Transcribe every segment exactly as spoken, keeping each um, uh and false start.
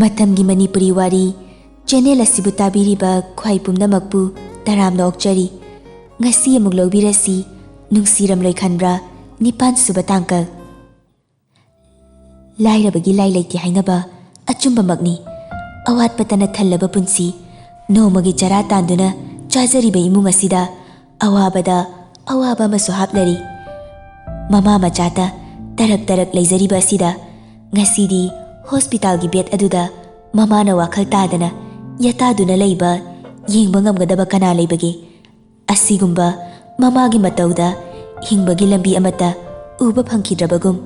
ꯃꯇꯝꯒꯤ ꯃꯅꯤꯄꯨꯔꯤ ꯋꯥꯔꯤ ꯆꯦꯅꯦꯜ ꯑꯁꯤꯕꯨ ꯇꯥꯕꯤꯔꯤꯕ ꯈ꯭ꯋꯥꯏ ꯄꯨꯝꯅꯃꯛꯄꯨ ꯇꯔꯥꯝꯅ ꯑꯣꯛꯆꯔꯤ꯫ ꯉꯁꯤ ꯑꯃꯨꯛ ꯂꯧꯕꯤꯔꯁꯤ, ꯅꯨꯡꯁꯤꯔꯝꯂꯣꯏ ꯈꯟꯕ꯭ꯔꯥ, ꯅꯤꯄꯥꯟ ꯁꯨꯕ ꯇꯥꯡꯀꯛ꯫ ꯂꯥꯏꯔꯕꯒꯤ ꯂꯥꯏ ꯂꯩꯇꯦ ꯍꯥꯏꯅꯕ ꯑꯆꯨꯝꯕꯃꯛꯅꯤ꯫ ꯑꯋꯥꯠꯄꯇꯅ ꯊꯜꯂꯕ ꯄꯨꯟꯁꯤ, ꯅꯣꯡꯃꯒꯤ ꯆꯔꯥ ꯇꯥꯟꯗꯨꯅ ꯆꯥꯖꯔꯤꯕ ꯏꯃꯨꯡ ꯑꯁꯤꯗ ꯑꯋꯥꯕꯗ ꯑꯋꯥꯕ ꯑꯃꯁꯨ ꯍꯥꯞꯅꯔꯤ꯫ ꯃꯃꯥ ꯃꯆꯥꯇ ꯇꯔꯛ ꯇꯔꯛ ꯂꯩꯖꯔꯤꯕ ꯑꯁꯤꯗ ꯉꯁꯤꯗꯤ ꯍꯣꯁꯄꯤꯇꯥꯜꯒꯤ ꯕꯦꯗ ꯑꯗꯨꯗ ꯃꯃꯥꯅ ꯋꯥꯈꯜ ꯇꯥꯗꯅ ꯌꯦꯇꯥꯗꯨꯅ ꯂꯩꯕ ꯌꯦꯡꯕ ꯉꯝꯒꯗꯕ ꯀꯅꯥ ꯂꯩꯕꯒꯦ? ꯑꯁꯤꯒꯨꯝꯕ ꯃꯃꯥꯒꯤ ꯃꯇꯧꯗ ꯍꯤꯡꯕꯒꯤ ꯂꯝꯕꯤ ꯑꯃꯠꯇ ꯎꯕ ꯐꯪꯈꯤꯗ꯭ꯔꯕꯒꯨꯝ,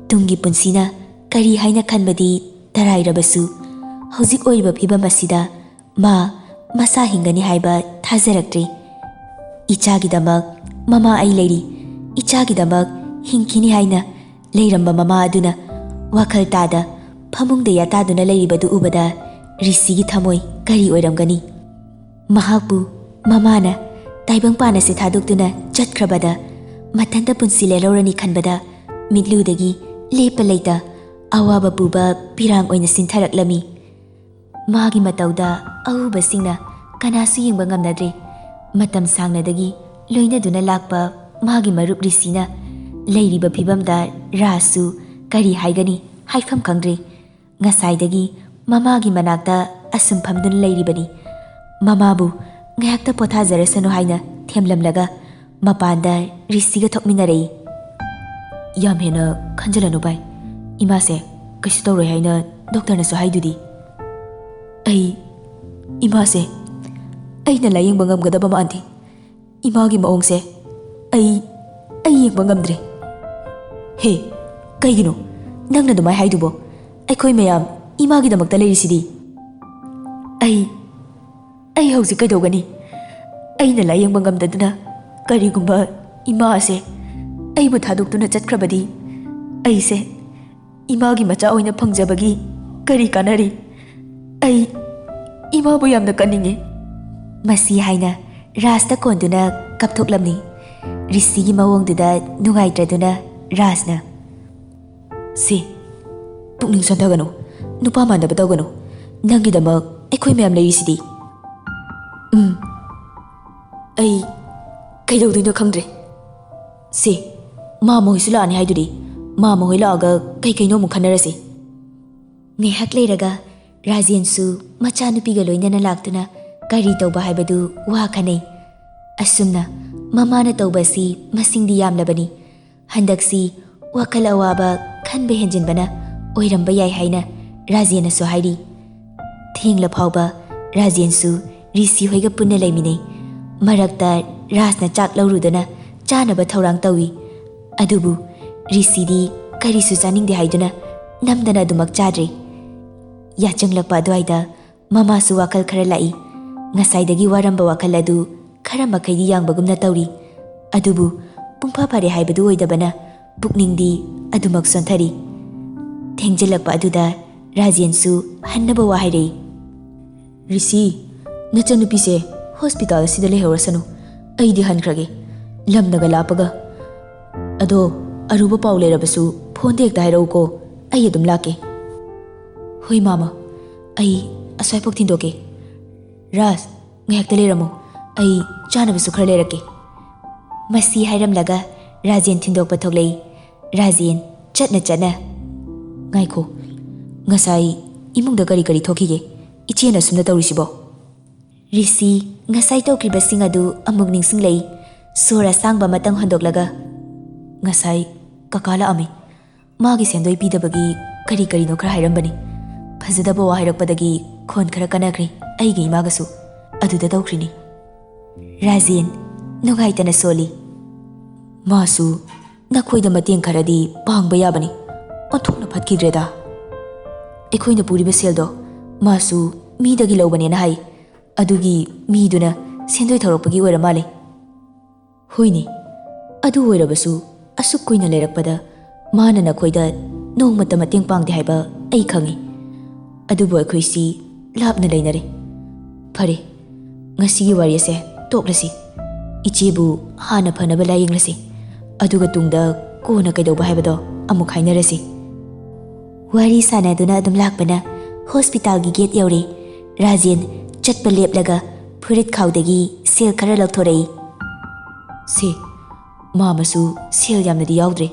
ꯇꯨꯡꯒꯤ ꯄꯨꯟꯁꯤꯅ ꯀꯔꯤ ꯍꯥꯏꯅ ꯈꯟꯕꯗꯤ ꯇꯔꯥꯏꯔꯕꯁꯨ, ꯍꯧꯖꯤꯛ ꯑꯣꯏꯔꯤꯕ ꯐꯤꯕꯝ ꯑꯁꯤꯗ ꯃꯥ ꯃꯁꯥ ꯍꯤꯡꯒꯅꯤ ꯍꯥꯏꯕ ꯊꯥꯖꯔꯛꯇ꯭ꯔꯤ꯫ ꯏꯆꯥꯒꯤꯗꯃꯛ ꯃꯃꯥ ꯑꯩ ꯂꯩꯔꯤ, ꯏꯆꯥꯒꯤꯗꯃꯛ ꯍꯤꯡꯈꯤꯅꯤ ꯍꯥꯏꯅ ꯂꯩꯔꯝꯕ ꯃꯃꯥ ꯑꯗꯨꯅ ꯋꯥꯈꯜ ꯇꯥꯗ ꯐꯃꯨꯡꯗ ꯌꯥꯇꯥꯗꯨꯅ ꯂꯩꯔꯤꯕꯗꯨ ꯎꯕꯗ ꯔꯤꯁꯤꯒꯤ ꯊꯃꯣꯏ ꯀꯔꯤ ꯑꯣꯏꯔꯝꯒꯅꯤ? ꯃꯍꯥꯛꯄꯨ ꯃꯃꯥꯅ ꯇꯥꯏꯕꯪꯄꯥꯟ ꯑꯁꯤ ꯊꯥꯗꯣꯛꯇꯨꯅ ꯆꯠꯈ꯭ꯔꯕꯗ ꯃꯊꯟꯇ ꯄꯨꯟꯁꯤ ꯂꯦꯜꯍꯧꯔꯅꯤ ꯈꯟꯕꯗ ꯃꯤꯠꯂꯨꯗꯒꯤ ꯂꯦꯞꯄ ꯂꯩꯇ ꯑꯋꯥꯕ ꯄꯨꯕ ꯄꯤꯔꯥꯡ ꯑꯣꯏꯅ ꯁꯤꯟꯊꯔꯛꯂꯝꯃꯤ꯫ ꯃꯥꯒꯤ ꯃꯇꯧꯗ ꯑꯎꯕꯁꯤꯡꯅ ꯀꯅꯥꯁꯨ ꯌꯦꯡꯕ ꯉꯝꯅꯗ꯭ꯔꯦ꯫ ꯃꯇꯝ ꯁꯥꯡꯅꯗꯒꯤ ꯂꯣꯏꯅꯗꯨꯅ ꯂꯥꯛꯄ ꯃꯥꯒꯤ ꯃꯔꯨꯞ ꯔꯤꯁꯤꯅ ꯂꯩꯔꯤꯕ ꯐꯤꯕꯝꯗ ꯔꯥꯖꯁꯨ ꯀꯔꯤ ꯍꯥꯏꯒꯅꯤ ꯍꯥꯏꯐꯝ ꯈꯪꯗ꯭ꯔꯦ꯫ ꯉꯁꯥꯏꯗꯒꯤ ꯃꯃꯥꯒꯤ ꯃꯅꯥꯛꯇ ꯑꯁꯨꯝ ꯐꯝꯗꯨꯅ ꯂꯩꯔꯤꯕꯅꯤ꯫ ꯃꯃꯥꯕꯨ ꯉꯥꯏꯍꯥꯛꯇ ꯄꯣꯊꯥꯖꯔꯁꯅꯨ ꯍꯥꯏꯅ ꯊꯦꯝꯂꯝꯂꯒ ꯃꯄꯥꯟꯗ ꯔꯤꯁꯤꯒ ꯊꯣꯛꯃꯤꯟꯅꯔꯛꯏ꯫ "ꯌꯥꯝ ꯍꯦꯟꯅ ꯈꯟꯖꯤꯜꯂꯅꯨ ꯚꯥꯏ, ꯏꯃꯥꯁꯦ ꯀꯩꯁꯨ ꯇꯧꯔꯣꯏ ꯍꯥꯏꯅ ꯗꯣꯛꯇꯔꯅꯁꯨ ꯍꯥꯏꯗꯨꯗꯤ꯫ ꯑꯩ, ꯏꯃꯥꯁꯦ ꯑꯩꯅ ꯂꯥꯌꯦꯡꯕ ꯉꯝꯒꯗꯕ ꯃꯥꯟꯗꯦ꯫ ꯏꯃꯥꯒꯤ ꯃꯑꯣꯡꯁꯦ ꯑꯩ, ꯑꯩ ꯌꯦꯡꯕ ꯉꯝꯗ꯭ꯔꯦ꯫" "ꯍꯦ, ꯀꯩꯒꯤꯅꯣ ꯅꯪꯅ ꯑꯗꯨꯃꯥꯏ ꯍꯥꯏꯗꯨꯕꯣ? ꯑꯩꯈꯣꯏ ꯃꯌꯥꯝ ꯏꯃꯥꯒꯤꯗꯃꯛꯇ ꯂꯩꯔꯤꯁꯤꯗꯤ꯫" "ꯑꯩ, ꯑꯩ ꯍꯧꯖꯤꯛ ꯀꯩꯗꯧꯒꯅꯤ? ꯑꯩꯅ ꯂꯥꯌꯦꯡꯕ ꯉꯝꯗꯗꯨꯅ ꯀꯔꯤꯒꯨꯝꯕ ꯏꯃꯥ ꯑꯁꯦ ꯑꯩꯕꯨ ꯊꯥꯗꯣꯛꯇꯨꯅ ꯆꯠꯈ꯭ꯔꯕꯗꯤ ꯑꯩꯁꯦ ꯏꯃꯥꯒꯤ ꯃꯆꯥ ꯑꯣꯏꯅ ꯐꯪꯖꯕꯒꯤ ꯀꯔꯤ ꯀꯥꯟꯅꯔꯤ? ꯑꯩ ꯏꯃꯥꯕꯨ ꯌꯥꯝꯅ ꯀꯟꯅꯤꯡꯉꯤ꯫" ꯃꯁꯤ ꯍꯥꯏꯅ ꯔꯥꯖꯇ ꯀꯣꯟꯗꯨꯅ ꯀꯞꯊꯣꯛꯂꯝꯃꯤ꯫ ꯔꯤꯁꯤꯒꯤ ꯃꯑꯣꯡꯗꯨꯗ ꯅꯨꯡꯉꯥꯏꯇ꯭ꯔꯗꯨꯅ ꯔꯥꯖꯅ, "ꯁꯤ, ꯄꯨꯛꯅꯤꯡ ꯁꯣꯟꯊꯒꯅꯨ꯫ ꯅꯨꯄꯥ ꯃꯥꯟꯗꯕ ꯇꯧꯒꯅꯨ꯫ ꯅꯪꯒꯤꯗꯃꯛ ꯑꯩꯈꯣꯏ ꯃꯌꯥꯝ ꯂꯩꯔꯤꯁꯤꯗꯤ꯫ ꯎꯝ, ꯑꯩ ꯀꯩꯗꯧꯗꯣꯏꯅꯣ ꯈꯪꯗ꯭ꯔꯦ꯫ ꯁꯦ, ꯃꯥꯃ ꯍꯣꯏꯁꯨ ꯂꯥꯛꯑꯅꯤ ꯍꯥꯏꯗꯨꯗꯤ꯫ ꯃꯥꯃ ꯍꯣꯏ ꯂꯥꯛꯑꯒ ꯀꯩ ꯀꯩꯅꯣ ꯑꯃꯨꯛ ꯈꯟꯅꯔꯁꯤ꯫ ꯉꯥꯏꯍꯥꯛ ꯂꯩꯔꯒ ꯔꯥꯖꯦꯟꯁꯨ ꯃꯆꯥꯅꯨꯄꯤꯒ ꯂꯣꯏꯅꯅ ꯂꯥꯛꯇꯨꯅ ꯒꯥꯔꯤ ꯇꯧꯕ ꯍꯥꯏꯕꯗꯨ ꯋꯥ ꯈꯟꯅꯩ꯫ ꯑꯁꯨꯝꯅ ꯃꯃꯥꯅ ꯇꯧꯕ ꯑꯁꯤ ꯃꯁꯤꯡꯗꯤ ꯌꯥꯝꯂꯕꯅꯤ꯫ ꯍꯟꯗꯛꯁꯤ ꯋꯥꯈꯜ ꯑꯋꯥꯕ ꯈꯟꯕ ꯍꯦꯟꯖꯤꯟꯕꯅ ꯑꯣꯏꯔꯝꯕ ꯌꯥꯏ ꯍꯥꯏꯅ ꯔꯥꯖꯦꯟꯅꯁꯨ ꯍꯥꯏꯔꯤ꯫ ꯊꯦꯡꯂ ꯐꯥꯎꯕ ꯔꯥꯖꯦꯟꯁꯨ ꯔꯤꯁꯤ ꯍꯣꯏꯒ ꯄꯨꯟꯅ ꯂꯩꯃꯤꯟꯅꯩ꯫ ꯃꯔꯛꯇ ꯔꯥꯖꯅ ꯆꯥꯛ ꯂꯧꯔꯨꯗꯨꯅ ꯆꯥꯅꯕ ꯊꯧꯔꯥꯡ ꯇꯧꯏ꯫ ꯑꯗꯨꯕꯨ ꯔꯤꯁꯤꯗꯤ ꯀꯔꯤꯁꯨ ꯆꯥꯅꯤꯡꯗꯦ ꯍꯥꯏꯗꯨꯅ ꯅꯝꯗꯅ ꯑꯗꯨꯃꯛ ꯆꯥꯗ꯭ꯔꯦ꯫ ꯌꯥꯆꯪꯂꯛꯄ ꯑꯗꯨꯋꯥꯏꯗ ꯃꯃꯥꯁꯨ ꯋꯥꯈꯜ ꯈꯔ ꯂꯥꯛꯏ꯫ ꯉꯁꯥꯏꯗꯒꯤ ꯋꯥꯔꯝꯕ ꯋꯥꯈꯜ ꯑꯗꯨ ꯈꯔ ꯃꯈꯩꯗꯤ ꯌꯥꯡꯕꯒꯨꯝꯅ ꯇꯧꯔꯤ꯫ ꯑꯗꯨꯕꯨ ꯄꯨꯡꯐꯥ ꯐꯥꯔꯦ ꯍꯥꯏꯕꯗꯨ ꯑꯣꯏꯗꯕꯅ ꯄꯨꯛꯅꯤꯡꯗꯤ ꯑꯗꯨꯃꯛ ꯁꯣꯟꯊꯔꯤ꯫ ꯊꯦꯡꯖꯤꯜꯂꯛꯄ ꯑꯗꯨꯗ ꯔꯥꯖꯦꯟꯁꯨ ꯍꯟꯅꯕ ꯋꯥ ꯍꯥꯏꯔꯛꯏ꯫ "ꯔꯤꯁꯤ, ꯅꯆꯟꯅꯨꯄꯤꯁꯦ ꯍꯣꯁꯄꯤꯇꯥꯜ ꯑꯁꯤꯗ ꯂꯩꯍꯧꯔꯁꯅꯨ꯫ ꯑꯩꯗꯤ ꯍꯟꯈ꯭ꯔꯒꯦ꯫ ꯂꯝꯅꯒ ꯂꯥꯞꯄꯒ꯫ ꯑꯗꯣ ꯑꯔꯨꯕ ꯄꯥꯎ ꯂꯩꯔꯕꯁꯨ ꯐꯣꯟꯗ ꯍꯦꯛꯇ ꯍꯥꯏꯔꯛꯎꯀꯣ꯫ ꯑꯩ ꯑꯗꯨꯝ ꯂꯥꯛꯀꯦ꯫" "ꯍꯣꯏ ꯃꯥꯃ, ꯑꯩ ꯑꯁ꯭ꯋꯥꯏꯐꯥꯎ ꯊꯤꯟꯗꯣꯛꯀꯦ꯫ ꯔꯥꯖ, ꯉꯥꯏꯍꯥꯛꯇ ꯂꯩꯔꯝꯃꯨ꯫ ꯑꯩ ꯆꯥꯅꯕꯁꯨ ꯈꯔ ꯂꯩꯔꯛꯀꯦ꯫" ꯃꯁꯤ ꯍꯥꯏꯔꯝꯂꯒ ꯔꯥꯖꯦꯟ ꯊꯤꯟꯗꯣꯛꯄ ꯊꯣꯛꯂꯛꯏ꯫ ꯔꯥꯖꯦꯟ ꯆꯠꯅ ꯆꯠꯅ, "ꯉꯥꯏꯈꯣ, ꯉꯁꯥꯏ ꯏꯃꯨꯡꯗ ꯀꯔꯤ ꯀꯔꯤ ꯊꯣꯛꯈꯤꯒꯦ? ꯏꯆꯦꯅ ꯑꯁꯨꯝꯅ ꯇꯧꯔꯤꯁꯤꯕꯣ?" ꯔꯤꯁꯤ ꯉꯁꯥꯏ ꯇꯧꯈꯤꯕꯁꯤꯡ ꯑꯗꯨ ꯑꯃꯨꯛ ꯅꯤꯡꯁꯤꯡꯂꯛꯏ꯫ ꯁꯣꯔ ꯑꯁꯥꯡꯕ ꯑꯃꯇꯪ ꯍꯣꯟꯗꯣꯛꯂꯒ, "ꯉꯁꯥꯏ ꯀꯀꯥ ꯂꯥꯛꯑꯝꯃꯤ꯫ ꯃꯥꯒꯤ ꯁꯦꯟꯗꯣꯏ ꯄꯤꯗꯕꯒꯤ ꯀꯔꯤ ꯀꯔꯤꯅꯣ ꯈꯔ ꯍꯥꯏꯔꯝꯕꯅꯤ꯫ ꯐꯖꯗꯕ ꯋꯥ ꯍꯥꯏꯔꯛꯄꯗꯒꯤ ꯈꯣꯟ ꯈꯔ ꯀꯟꯅꯈ꯭ꯔꯦ ꯑꯩꯒꯤ ꯏꯃꯥꯒꯁꯨ꯫ ꯑꯗꯨꯗ ꯇꯧꯈ꯭ꯔꯤꯅꯤ꯫" ꯔꯥꯖꯦꯟ ꯅꯨꯡꯉꯥꯏꯇꯅ ꯁꯣꯜꯂꯤ꯫ "ꯃꯥꯁꯨ ꯅꯈꯣꯏꯗ ꯃꯇꯦꯡ ꯈꯔꯗꯤ ꯄꯥꯡꯕ ꯌꯥꯕꯅꯤ꯫ ꯑꯣꯟꯊꯣꯛꯅ ꯐꯠꯈꯤꯗ꯭ꯔꯦꯗ꯫ ꯑꯩꯈꯣꯏꯅ ꯄꯨꯔꯤꯕ ꯁꯦꯜꯗꯣ ꯃꯥꯁꯨ ꯃꯤꯗꯒꯤ ꯂꯧꯕꯅꯦꯅ ꯍꯥꯏ꯫ ꯑꯗꯨꯒꯤ ꯃꯤꯗꯨꯅ ꯁꯦꯟꯗꯣꯏ ꯊꯧꯔꯛꯄꯒꯤ ꯑꯣꯏꯔ ꯃꯥꯜꯂꯦ꯫" "ꯍꯣꯏꯅꯦ, ꯑꯗꯨ ꯑꯣꯏꯔꯕꯁꯨ ꯑꯁꯨꯛ ꯀꯨꯏꯅ ꯂꯩꯔꯛꯄꯗ ꯃꯥꯅ ꯅꯈꯣꯏꯗ ꯅꯣꯡꯃꯇ ꯃꯇꯦꯡ ꯄꯥꯡꯗꯦ ꯍꯥꯏꯕ ꯑꯩ ꯈꯪꯏ꯫ ꯑꯗꯨꯕꯨ ꯑꯩꯈꯣꯏꯁꯤ ꯂꯥꯞꯅ ꯂꯩꯅꯔꯦ꯫ ꯐꯔꯦ, ꯉꯁꯤꯒꯤ ꯋꯥꯔꯤ ꯑꯁꯦ ꯇꯣꯛꯂꯁꯤ꯫ ꯏꯆꯦꯕꯨ ꯍꯥꯟꯅ ꯐꯅꯕ ꯂꯥꯌꯦꯡꯂꯁꯤ꯫ ꯑꯗꯨꯒ ꯇꯨꯡꯗ ꯀꯣꯟꯅ ꯀꯩꯗꯧꯕ ꯍꯥꯏꯕꯗꯣ ꯑꯃꯨꯛ ꯍꯥꯏꯅꯔꯁꯤ꯫" ꯋꯥꯔꯤ ꯁꯥꯟꯅꯗꯨꯅ ꯑꯗꯨꯝ ꯂꯥꯛꯄꯅ ꯍꯣꯁꯄꯤꯇꯥꯜꯒꯤ ꯒꯦꯠ ꯌꯧꯔꯦ꯫ ꯔꯥꯖꯦꯟ ꯆꯠꯄ ꯂꯦꯞꯂꯒ ꯐꯨꯔꯤꯠ ꯈꯥꯎꯗꯒꯤ ꯁꯦꯜ ꯈꯔ ꯂꯧꯊꯣꯔꯛꯏ꯫ "ꯁꯦ, ꯃꯥꯃꯁꯨ ꯁꯦꯜ ꯌꯥꯝꯅꯗꯤ ꯌꯥꯎꯗ꯭ꯔꯦ,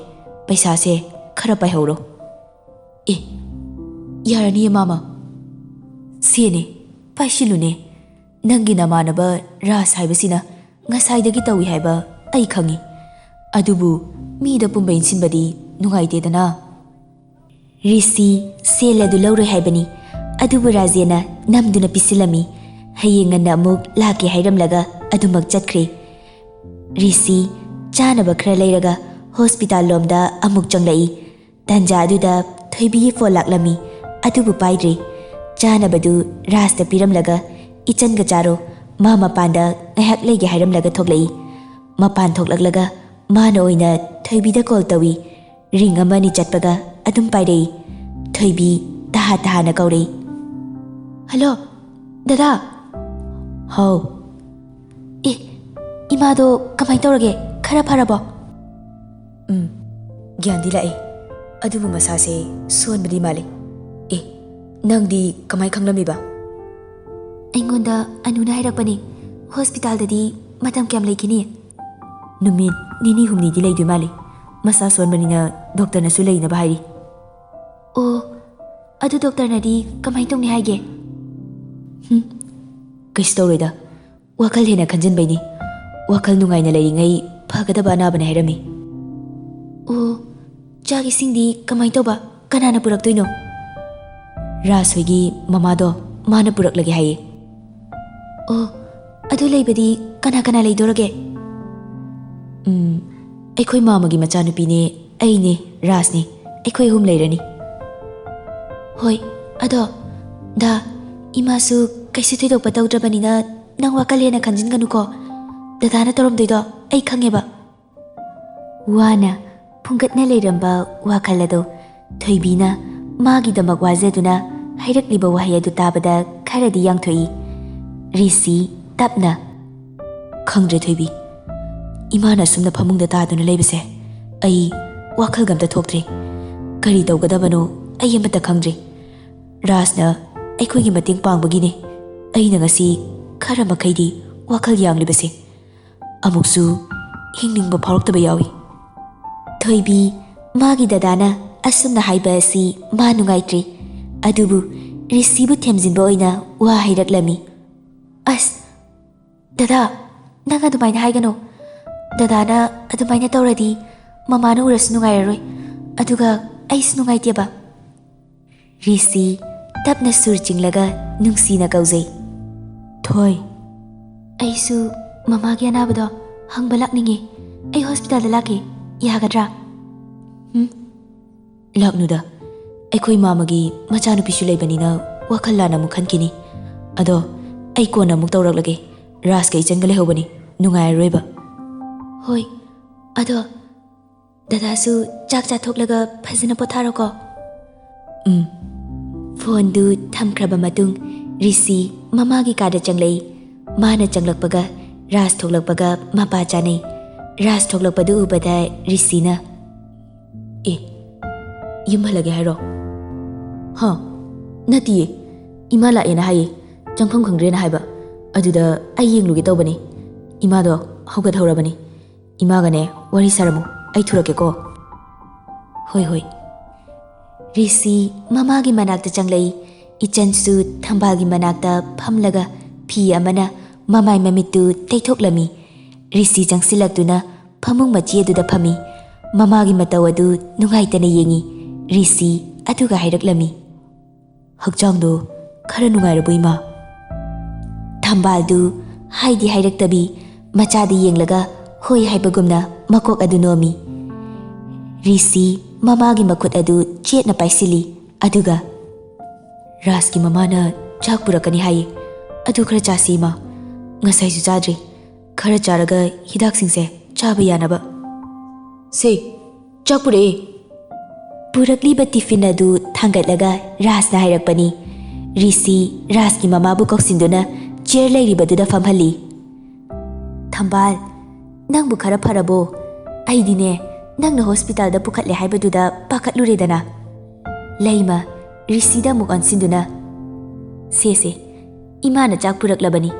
ꯄꯩꯁꯥꯁꯦ ꯈꯔ ꯄꯥꯏꯍꯧꯔꯣ꯫" "ꯑꯦ, ꯌꯥꯔꯅꯤꯌꯦ ꯃꯥꯃ꯫ ꯁꯦꯅꯦ, ꯄꯥꯏꯁꯤꯜꯂꯨꯅꯦ꯫ ꯅꯪꯒꯤ ꯅꯃꯥꯟꯅꯕ ꯔꯥꯖ ꯍꯥꯏꯕꯁꯤꯅ ꯉꯁꯥꯏꯗꯒꯤ ꯇꯧꯏ ꯍꯥꯏꯕ ꯑꯩ ꯈꯪꯏ꯫ ꯑꯗꯨꯕꯨ ꯃꯤꯗ ꯄꯨꯝꯕ ꯏꯟꯁꯤꯟꯕꯗꯤ ꯅꯨꯡꯉꯥꯏꯇꯦꯗꯅ꯫" ꯔꯤꯁꯤ ꯁꯦꯜ ꯑꯗꯨ ꯂꯧꯔꯣꯏ ꯍꯥꯏꯕꯅꯤ, ꯑꯗꯨꯕꯨ ꯔꯥꯖꯦꯟꯅ ꯅꯝꯗꯨꯅ ꯄꯤꯁꯤꯜꯂꯝꯃꯤ꯫ ꯍꯌꯦꯡ ꯉꯟꯅ ꯑꯃꯨꯛ ꯂꯥꯛꯀꯦ ꯍꯥꯏꯔꯝꯂꯒ ꯑꯗꯨꯃꯛ ꯆꯠꯈ꯭ꯔꯦ꯫ ꯔꯤꯁꯤ ꯆꯥꯅꯕ ꯈꯔ ꯂꯩꯔꯒ ꯍꯣꯁꯄꯤꯇꯥꯜ ꯂꯣꯝꯗ ꯑꯃꯨꯛ ꯆꯪꯂꯛꯏ꯫ ꯇꯥꯟꯖꯥ ꯑꯗꯨꯗ ꯊꯣꯏꯕꯤꯒꯤ ꯐꯣꯟ ꯂꯥꯛꯂꯝꯃꯤ, ꯑꯗꯨꯕꯨ ꯄꯥꯏꯗ꯭ꯔꯦ꯫ ꯆꯥꯅꯕꯗꯨ ꯔꯥꯖꯇ ꯄꯤꯔꯝꯂꯒ "ꯏꯆꯟꯒ ꯆꯥꯔꯣ, ꯃꯥ ꯃꯄꯥꯟꯗ ꯉꯥꯏꯍꯥꯛ ꯂꯩꯒꯦ" ꯍꯥꯏꯔꯝꯂꯒ ꯊꯣꯛꯂꯛꯏ꯫ ꯃꯄꯥꯟ ꯊꯣꯛꯂꯛꯂꯒ ꯃꯥꯅ ꯑꯣꯏꯅ ꯊꯣꯏꯕꯤꯗ ꯀꯣꯜ ꯇꯧꯏ꯫ ꯔꯤꯡ ꯑꯃ ꯑꯅꯤ ꯆꯠꯄꯒ ꯑꯗꯨꯝ ꯄꯥꯏꯔꯛꯏ꯫ ꯊꯣꯏꯕꯤ ꯇꯍꯥ ꯇꯍꯥꯅ ꯀꯧꯔꯛꯏ꯫ "ꯍꯜꯂꯣ, ꯗꯗꯥ꯫" "ꯍꯥꯎ꯫" "ꯑꯦ, ꯏꯃꯥꯗꯣ ꯀꯃꯥꯏ ꯇꯧꯔꯒꯦ? ꯈꯔ ꯐꯔꯕꯣ?" "ꯎꯝ, ꯒ꯭ꯌꯥꯟꯗꯤ ꯂꯥꯛꯑꯦ, ꯑꯗꯨꯕꯨ ꯃꯁꯥꯁꯦ ꯁꯣꯟꯕꯗꯤ ꯃꯥꯜꯂꯦ꯫ ꯑꯦ, ꯅꯪꯗꯤ ꯀꯃꯥꯏ ꯈꯪꯂꯝꯃꯤꯕ?" "ꯑꯩꯉꯣꯟꯗ ꯑꯅꯨꯅ ꯍꯥꯏꯔꯛꯄꯅꯦ꯫ ꯍꯣꯁꯄꯤꯇꯥꯜꯗꯗꯤ ꯃꯇꯝ ꯀꯌꯥꯝ ꯂꯩꯈꯤꯅꯤ?" "ꯅꯨꯃꯤꯠ ꯅꯤꯅꯤ ꯍꯨꯝꯅꯤꯗꯤ ꯂꯩꯗꯣꯏ ꯃꯥꯜꯂꯤ꯫ ꯃꯁꯥ ꯁꯣꯟꯕꯅꯤꯅ ꯗꯣꯛꯇꯔꯅꯁꯨ ꯂꯩꯅꯕ ꯍꯥꯏꯔꯤ꯫" "ꯑꯣ, ꯑꯗꯨ ꯗꯣꯛꯇꯔꯅꯗꯤ ꯀꯃꯥꯏ ꯇꯧꯅꯤ ꯍꯥꯏꯒꯦ?" "ꯍꯨꯝ, ꯀꯩꯁꯨ ꯇꯧꯔꯣꯏꯗ꯫ ꯋꯥꯈꯜ ꯍꯦꯟꯅ ꯈꯟꯖꯤꯟꯕꯩꯅꯤ꯫ ꯋꯥꯈꯜ ꯅꯨꯡꯉꯥꯏꯅ ꯂꯩꯔꯤꯉꯩ ꯐꯒꯗꯕ ꯑꯅꯥꯕꯅꯦ ꯍꯥꯏꯔꯝꯃꯤ꯫" "ꯑꯣ, ꯆꯥꯛ ꯏꯁꯤꯡꯗꯤ ꯀꯃꯥꯏ ꯇꯧꯕ? ꯀꯅꯥꯅ ꯄꯨꯔꯛꯇꯣꯏꯅꯣ?" "ꯔꯥꯖ ꯍꯣꯏꯒꯤ ꯃꯃꯥꯗꯣ, ꯃꯥꯅ ꯄꯨꯔꯛꯂꯒꯦ ꯍꯥꯏꯌꯦ꯫" "ꯑꯣ, ꯑꯗꯨ ꯂꯩꯕꯗꯤ ꯀꯅꯥ ꯀꯅꯥ ꯂꯩꯗꯣꯔꯒꯦ?" "ꯎꯝ, ꯑꯩꯈꯣꯏ ꯃꯥꯃꯒꯤ ꯃꯆꯥꯅꯨꯄꯤꯅꯦ, ꯑꯩꯅꯦ, ꯔꯥꯖꯅꯦ, ꯑꯩꯈꯣꯏ ꯑꯍꯨꯝ ꯂꯩꯔꯅꯤ꯫" "ꯍꯣꯏ, ꯑꯗꯣ, ꯗꯥ, ꯏꯃꯥꯁꯨ ꯀꯩꯁꯨ ꯊꯣꯏꯗꯣꯛꯄ ꯇꯧꯗ꯭ꯔꯕꯅꯤꯅ ꯅꯪ ꯋꯥꯈꯜ ꯍꯦꯟꯅ ꯈꯟꯖꯤꯟꯒꯅꯨꯀꯣ꯫ ꯗꯗꯥꯅ ꯇꯧꯔꯝꯗꯣꯏꯗꯣ ꯑꯩ ꯈꯪꯉꯦꯕ꯫" ꯋꯥꯅ ꯐꯨꯡꯒꯠꯅ ꯂꯩꯔꯝꯕ ꯋꯥꯈꯜ ꯑꯗꯨ ꯊꯣꯏꯕꯤꯅ ꯃꯥꯒꯤꯗꯃꯛ ꯋꯥꯖꯗꯨꯅ ꯍꯥꯏꯔꯛꯂꯤꯕ ꯋꯥꯍꯩ ꯑꯗꯨ ꯇꯥꯕꯗ ꯈꯔꯗꯤ ꯌꯥꯡꯊꯣꯛꯏ꯫ ꯔꯤꯁꯤ ꯇꯞꯅ, "ꯈꯪꯗ꯭ꯔꯦ ꯊꯣꯏꯕꯤ, ꯏꯃꯥꯅ ꯑꯁꯨꯝꯅ ꯐꯃꯨꯡꯗ ꯇꯥꯗꯨꯅ ꯂꯩꯕꯁꯦ ꯑꯩ ꯋꯥꯈꯜꯒ ꯑꯝꯇ ꯊꯣꯛꯇ꯭ꯔꯦ꯫ ꯀꯔꯤ ꯇꯧꯒꯗꯕꯅꯣ ꯑꯩ ꯑꯃꯠꯇ ꯈꯪꯗ꯭ꯔꯤ꯫ ꯔꯥꯖꯅ ꯑꯩꯈꯣꯏꯒꯤ ꯃꯇꯦꯡ ꯄꯥꯡꯕꯒꯤꯅꯦ ꯑꯩꯅ ꯉꯁꯤ ꯈꯔ ꯃꯈꯩꯗꯤ ꯋꯥꯈꯜ ꯌꯥꯡꯂꯤꯕꯁꯦ꯫ ꯑꯃꯨꯛꯁꯨ ꯍꯤꯡꯅꯤꯡꯕ ꯐꯥꯎꯔꯛꯇꯕ ꯌꯥꯎꯏ꯫ ꯊꯣꯏꯕꯤ, ꯃꯥꯒꯤ ꯗꯗꯥꯅ ꯑꯁꯨꯝꯅ ꯍꯥꯏꯕ ꯑꯁꯤ ꯃꯥ ꯅꯨꯡꯉꯥꯏꯇ꯭ꯔꯤ꯫ ꯑꯗꯨꯕꯨ ꯔꯤꯁꯤꯕꯨ ꯊꯦꯝꯖꯤꯟꯕ ꯑꯣꯏꯅ ꯋꯥ ꯍꯥꯏꯔꯛꯂꯝꯃꯤ꯫ "ꯑꯁ, ꯗꯗꯥ, ꯅꯪ ꯑꯗꯨꯃꯥꯏꯅ ꯍꯥꯏꯒꯅꯨ꯫ ꯗꯗꯥꯅ ꯑꯗꯨꯃꯥꯏꯅ ꯇꯧꯔꯗꯤ ꯃꯃꯥꯅ ꯎꯔꯁꯨ ꯅꯨꯡꯉꯥꯏꯔꯔꯣꯏ꯫ ꯑꯗꯨꯒ ꯑꯩꯁꯨ ꯅꯨꯡꯉꯥꯏꯇꯦꯕ꯫" ꯔꯤꯁꯤ ꯇꯞꯅ ꯁꯨꯔ ꯆꯤꯡꯂꯒ ꯅꯨꯡꯁꯤꯅ ꯀꯧꯖꯩ꯫ "ꯊꯣꯏ, ꯑꯩꯁꯨ ꯃꯃꯥꯒꯤ ꯑꯅꯥꯕꯗꯣ ꯍꯪꯕ ꯂꯥꯛꯅꯤꯡꯉꯦ꯫ ꯑꯩ ꯍꯣꯁꯄꯤꯇꯥꯜꯗ ꯂꯥꯛꯀꯦ꯫ ꯌꯥꯒꯗ꯭ꯔꯥ?" "ꯎꯝ, ꯂꯥꯛꯅꯨꯗ꯫ ꯑꯩꯈꯣꯏ ꯃꯥꯃꯒꯤ ꯃꯆꯥꯅꯨꯄꯤꯁꯨ ꯂꯩꯕꯅꯤꯅ ꯋꯥꯈꯜ ꯂꯥꯟꯅ ꯑꯃꯨꯛ ꯈꯟꯈꯤꯅꯤ꯫ ꯑꯗꯣ ꯑꯩ ꯀꯣꯟꯅ ꯑꯃꯨꯛ ꯇꯧꯔꯛꯂꯒꯦ꯫ ꯔꯥꯖꯀ ꯏꯆꯟꯒ ꯂꯩꯍꯧꯕꯅꯤ, ꯅꯨꯡꯉꯥꯏꯔꯔꯣꯏꯕ꯫" "ꯍꯣꯏ, ꯑꯗꯣ ꯗꯗꯥꯁꯨ ꯆꯥꯛ ꯆꯥꯊꯣꯛꯂꯒ ꯐꯖꯅ ꯄꯣꯊꯥꯔꯣꯀꯣ꯫" "ꯎꯝ꯫" ꯐꯣꯟꯗꯨ ꯊꯝꯈ꯭ꯔꯕ ꯃꯇꯨꯡ ꯔꯤꯁꯤ ꯃꯃꯥꯒꯤ ꯀꯥꯗ ꯆꯪꯂꯛꯏ꯫ ꯃꯥꯅ ꯆꯪꯂꯛꯄꯒ ꯔꯥꯖ ꯊꯣꯛꯂꯛꯄꯒ ꯃꯄꯥ ꯆꯥꯅꯩ꯫ ꯔꯥꯖ ꯊꯣꯛꯂꯛꯄꯗꯨ ꯎꯕꯗ ꯔꯤꯁꯤꯅ, "ꯑꯦ, ꯌꯨꯝ ꯍꯜꯂꯒꯦ ꯍꯥꯏꯔꯣ?" "ꯍꯥ? ꯅꯠꯇꯤꯌꯦ, ꯏꯃꯥ ꯂꯥꯛꯑꯦꯅ ꯍꯥꯏꯌꯦ, ꯆꯪꯐꯝ ꯈꯪꯗ꯭ꯔꯦꯅ ꯍꯥꯏꯕ꯫ ꯑꯗꯨꯗ ꯑꯩ ꯌꯦꯡꯂꯨꯒꯦ ꯇꯧꯕꯅꯤ꯫ ꯏꯃꯥꯗꯣ ꯍꯧꯒꯠꯍꯧꯔꯕꯅꯤ꯫ ꯏꯃꯥꯒꯅꯦ ꯋꯥꯔꯤ ꯁꯥꯔꯝꯃꯨ, ꯑꯩ ꯊꯨꯔꯛꯀꯦꯀꯣ꯫" "ꯍꯣꯏ, ꯍꯣꯏ꯫" ꯔꯤꯁꯤ ꯃꯃꯥꯒꯤ ꯃꯅꯥꯛꯇ ꯆꯪꯂꯛꯏ꯫ ꯏꯆꯟꯁꯨ ꯊꯝꯕꯥꯜꯒꯤ ꯃꯅꯥꯛꯇ ꯐꯝꯂꯒ ꯐꯤ ꯑꯃꯅ ꯃꯃꯥꯏ ꯃꯃꯤꯠꯇꯨ ꯇꯩꯊꯣꯛꯂꯝꯃꯤ꯫ ꯔꯤꯁꯤ ꯆꯪꯁꯤꯜꯂꯛꯇꯨꯅ ꯐꯃꯨꯡ ꯃꯆꯤ ꯑꯗꯨꯗ ꯐꯝꯃꯤ꯫ ꯃꯃꯥꯒꯤ ꯃꯇꯧ ꯑꯗꯨ ꯅꯨꯡꯉꯥꯏꯇꯅ ꯌꯦꯡꯉꯤ꯫ ꯔꯤꯁꯤ ꯑꯗꯨꯒ ꯍꯥꯏꯔꯛꯂꯝꯃꯤ, "ꯍꯛꯆꯥꯡꯗꯣ ꯈꯔ ꯅꯨꯡꯉꯥꯏꯔꯕꯣ, ꯏꯃꯥ?" ꯊꯝꯕꯥꯜꯗꯨ ꯍꯥꯏꯗꯤ ꯍꯥꯏꯔꯛꯇꯕꯤ, ꯃꯆꯥꯗ ꯌꯦꯡꯂꯒ ꯍꯣꯏ ꯍꯥꯏꯕꯒꯨꯝꯅ ꯃꯀꯣꯛ ꯑꯗꯨ ꯅꯣꯝꯃꯤ꯫ ꯔꯤꯁꯤ ꯃꯃꯥꯒꯤ ꯃꯈꯨꯠ ꯑꯗꯨ ꯆꯦꯠꯅ ꯄꯥꯏꯁꯤꯜꯂꯤ, ꯑꯗꯨꯒ, "ꯔꯥꯖꯀꯤ ꯃꯃꯥꯅ ꯆꯥꯛ ꯄꯨꯔꯛꯀꯅꯤ ꯍꯥꯏꯌꯦ, ꯑꯗꯨ ꯈꯔ ꯆꯥꯁꯤ, ꯏꯃꯥ꯫ ꯉꯁꯥꯏꯁꯨ ꯆꯥꯗ꯭ꯔꯤ꯫ ꯈꯔ ꯆꯥꯔꯒ ꯍꯤꯗꯥꯛꯁꯤꯡꯁꯦ ꯆꯥꯕ ꯌꯥꯅꯕ꯫" "ꯁꯦ, ꯆꯥꯛ ꯄꯨꯔꯛꯑꯦ꯫" ꯄꯨꯔꯛꯂꯤꯕ ꯇꯤꯐꯤꯟ ꯑꯗꯨ ꯊꯥꯡꯒꯠꯂꯒ ꯔꯥꯖꯅ ꯍꯥꯏꯔꯛꯄꯅꯤ꯫ ꯔꯤꯁꯤ ꯔꯥꯖꯀꯤ ꯃꯃꯥꯕꯨ ꯀꯧꯁꯤꯟꯗꯨꯅ ꯆꯤꯌꯔ ꯂꯩꯔꯤꯕꯗꯨꯗ ꯐꯝꯍꯜꯂꯤ꯫ "ꯊꯝꯕꯥꯜ, ꯅꯪꯕꯨ ꯈꯔ ꯐꯔꯕꯣ? ꯑꯩꯗꯤꯅꯦ, ꯅꯪꯅ ꯍꯣꯁꯄꯤꯇꯥꯜꯗ ꯄꯨꯈꯠꯂꯦ ꯍꯥꯏꯕꯗꯨꯗ ꯄꯥꯈꯠꯂꯨꯔꯦꯗꯅ꯫" ꯂꯩꯃ ꯔꯤꯁꯤꯗ ꯑꯃꯨꯛ ꯑꯣꯟꯁꯤꯟꯗꯨꯅ, "ꯁꯦ ꯁꯦ, ꯏꯃꯥꯅ ꯆꯥꯛ ꯄꯨꯔꯛꯂꯕꯅꯤ,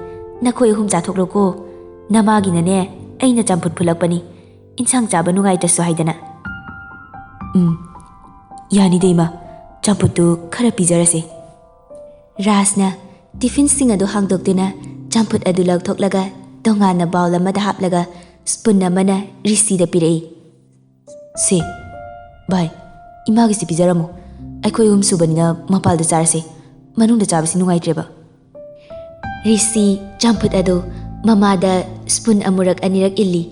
ꯅꯈꯣꯏ ꯑꯍꯨꯝ ꯆꯥꯊꯣꯛꯂꯣꯀꯣ꯫ ꯅꯃꯥꯒꯤꯅꯅꯦ ꯑꯩꯅ ꯆꯝꯐꯨꯠ ꯐꯨꯠꯂꯛꯄꯅꯤ, ꯏꯟꯁꯥꯡ ꯆꯥꯕ ꯅꯨꯡꯉꯥꯏꯇ꯭ꯔꯁꯨ ꯍꯥꯏꯗꯅ꯫" "ꯎꯝ, ꯌꯥꯅꯤꯗ ꯏꯃꯥ, ꯆꯝꯐꯨꯠꯇꯨ ꯈꯔ ꯄꯤꯖꯔꯁꯦ꯫" ꯔꯥꯖꯅ ꯇꯤꯐꯤꯟꯁꯤꯡ ꯑꯗꯨ ꯍꯥꯡꯗꯣꯛꯇꯨꯅ ꯆꯝꯐꯨꯠ ꯑꯗꯨ ꯂꯧꯊꯣꯛꯂꯒ ꯇꯣꯉꯥꯟꯅ ꯕꯥꯎꯜ ꯑꯃꯗ ꯍꯥꯞꯂꯒ ꯁ꯭ꯄꯨꯟ ꯑꯃꯅ ꯔꯤꯁꯤꯗ ꯄꯤꯔꯛꯏ꯫ "ꯁꯦ, ꯚꯥꯏ, ꯏꯃꯥꯒꯤꯁꯤ ꯄꯤꯖꯔꯝꯃꯨ꯫ ꯑꯩꯈꯣꯏ ꯑꯍꯨꯝ ꯁꯨꯕꯅꯤꯅ ꯃꯄꯥꯜꯗ ꯆꯥꯔꯁꯦ꯫ ꯃꯅꯨꯡꯗ ꯆꯥꯕꯁꯤ ꯅꯨꯡꯉꯥꯏꯇ꯭ꯔꯦꯕ꯫" ꯔꯤꯁꯤ ꯆꯝꯐꯨꯠ ꯑꯗꯨ ꯃꯃꯥꯗ ꯁ꯭ꯄꯨꯟ ꯑꯃꯨꯔꯛ ꯑꯅꯤꯔꯛ ꯏꯜꯂꯤ꯫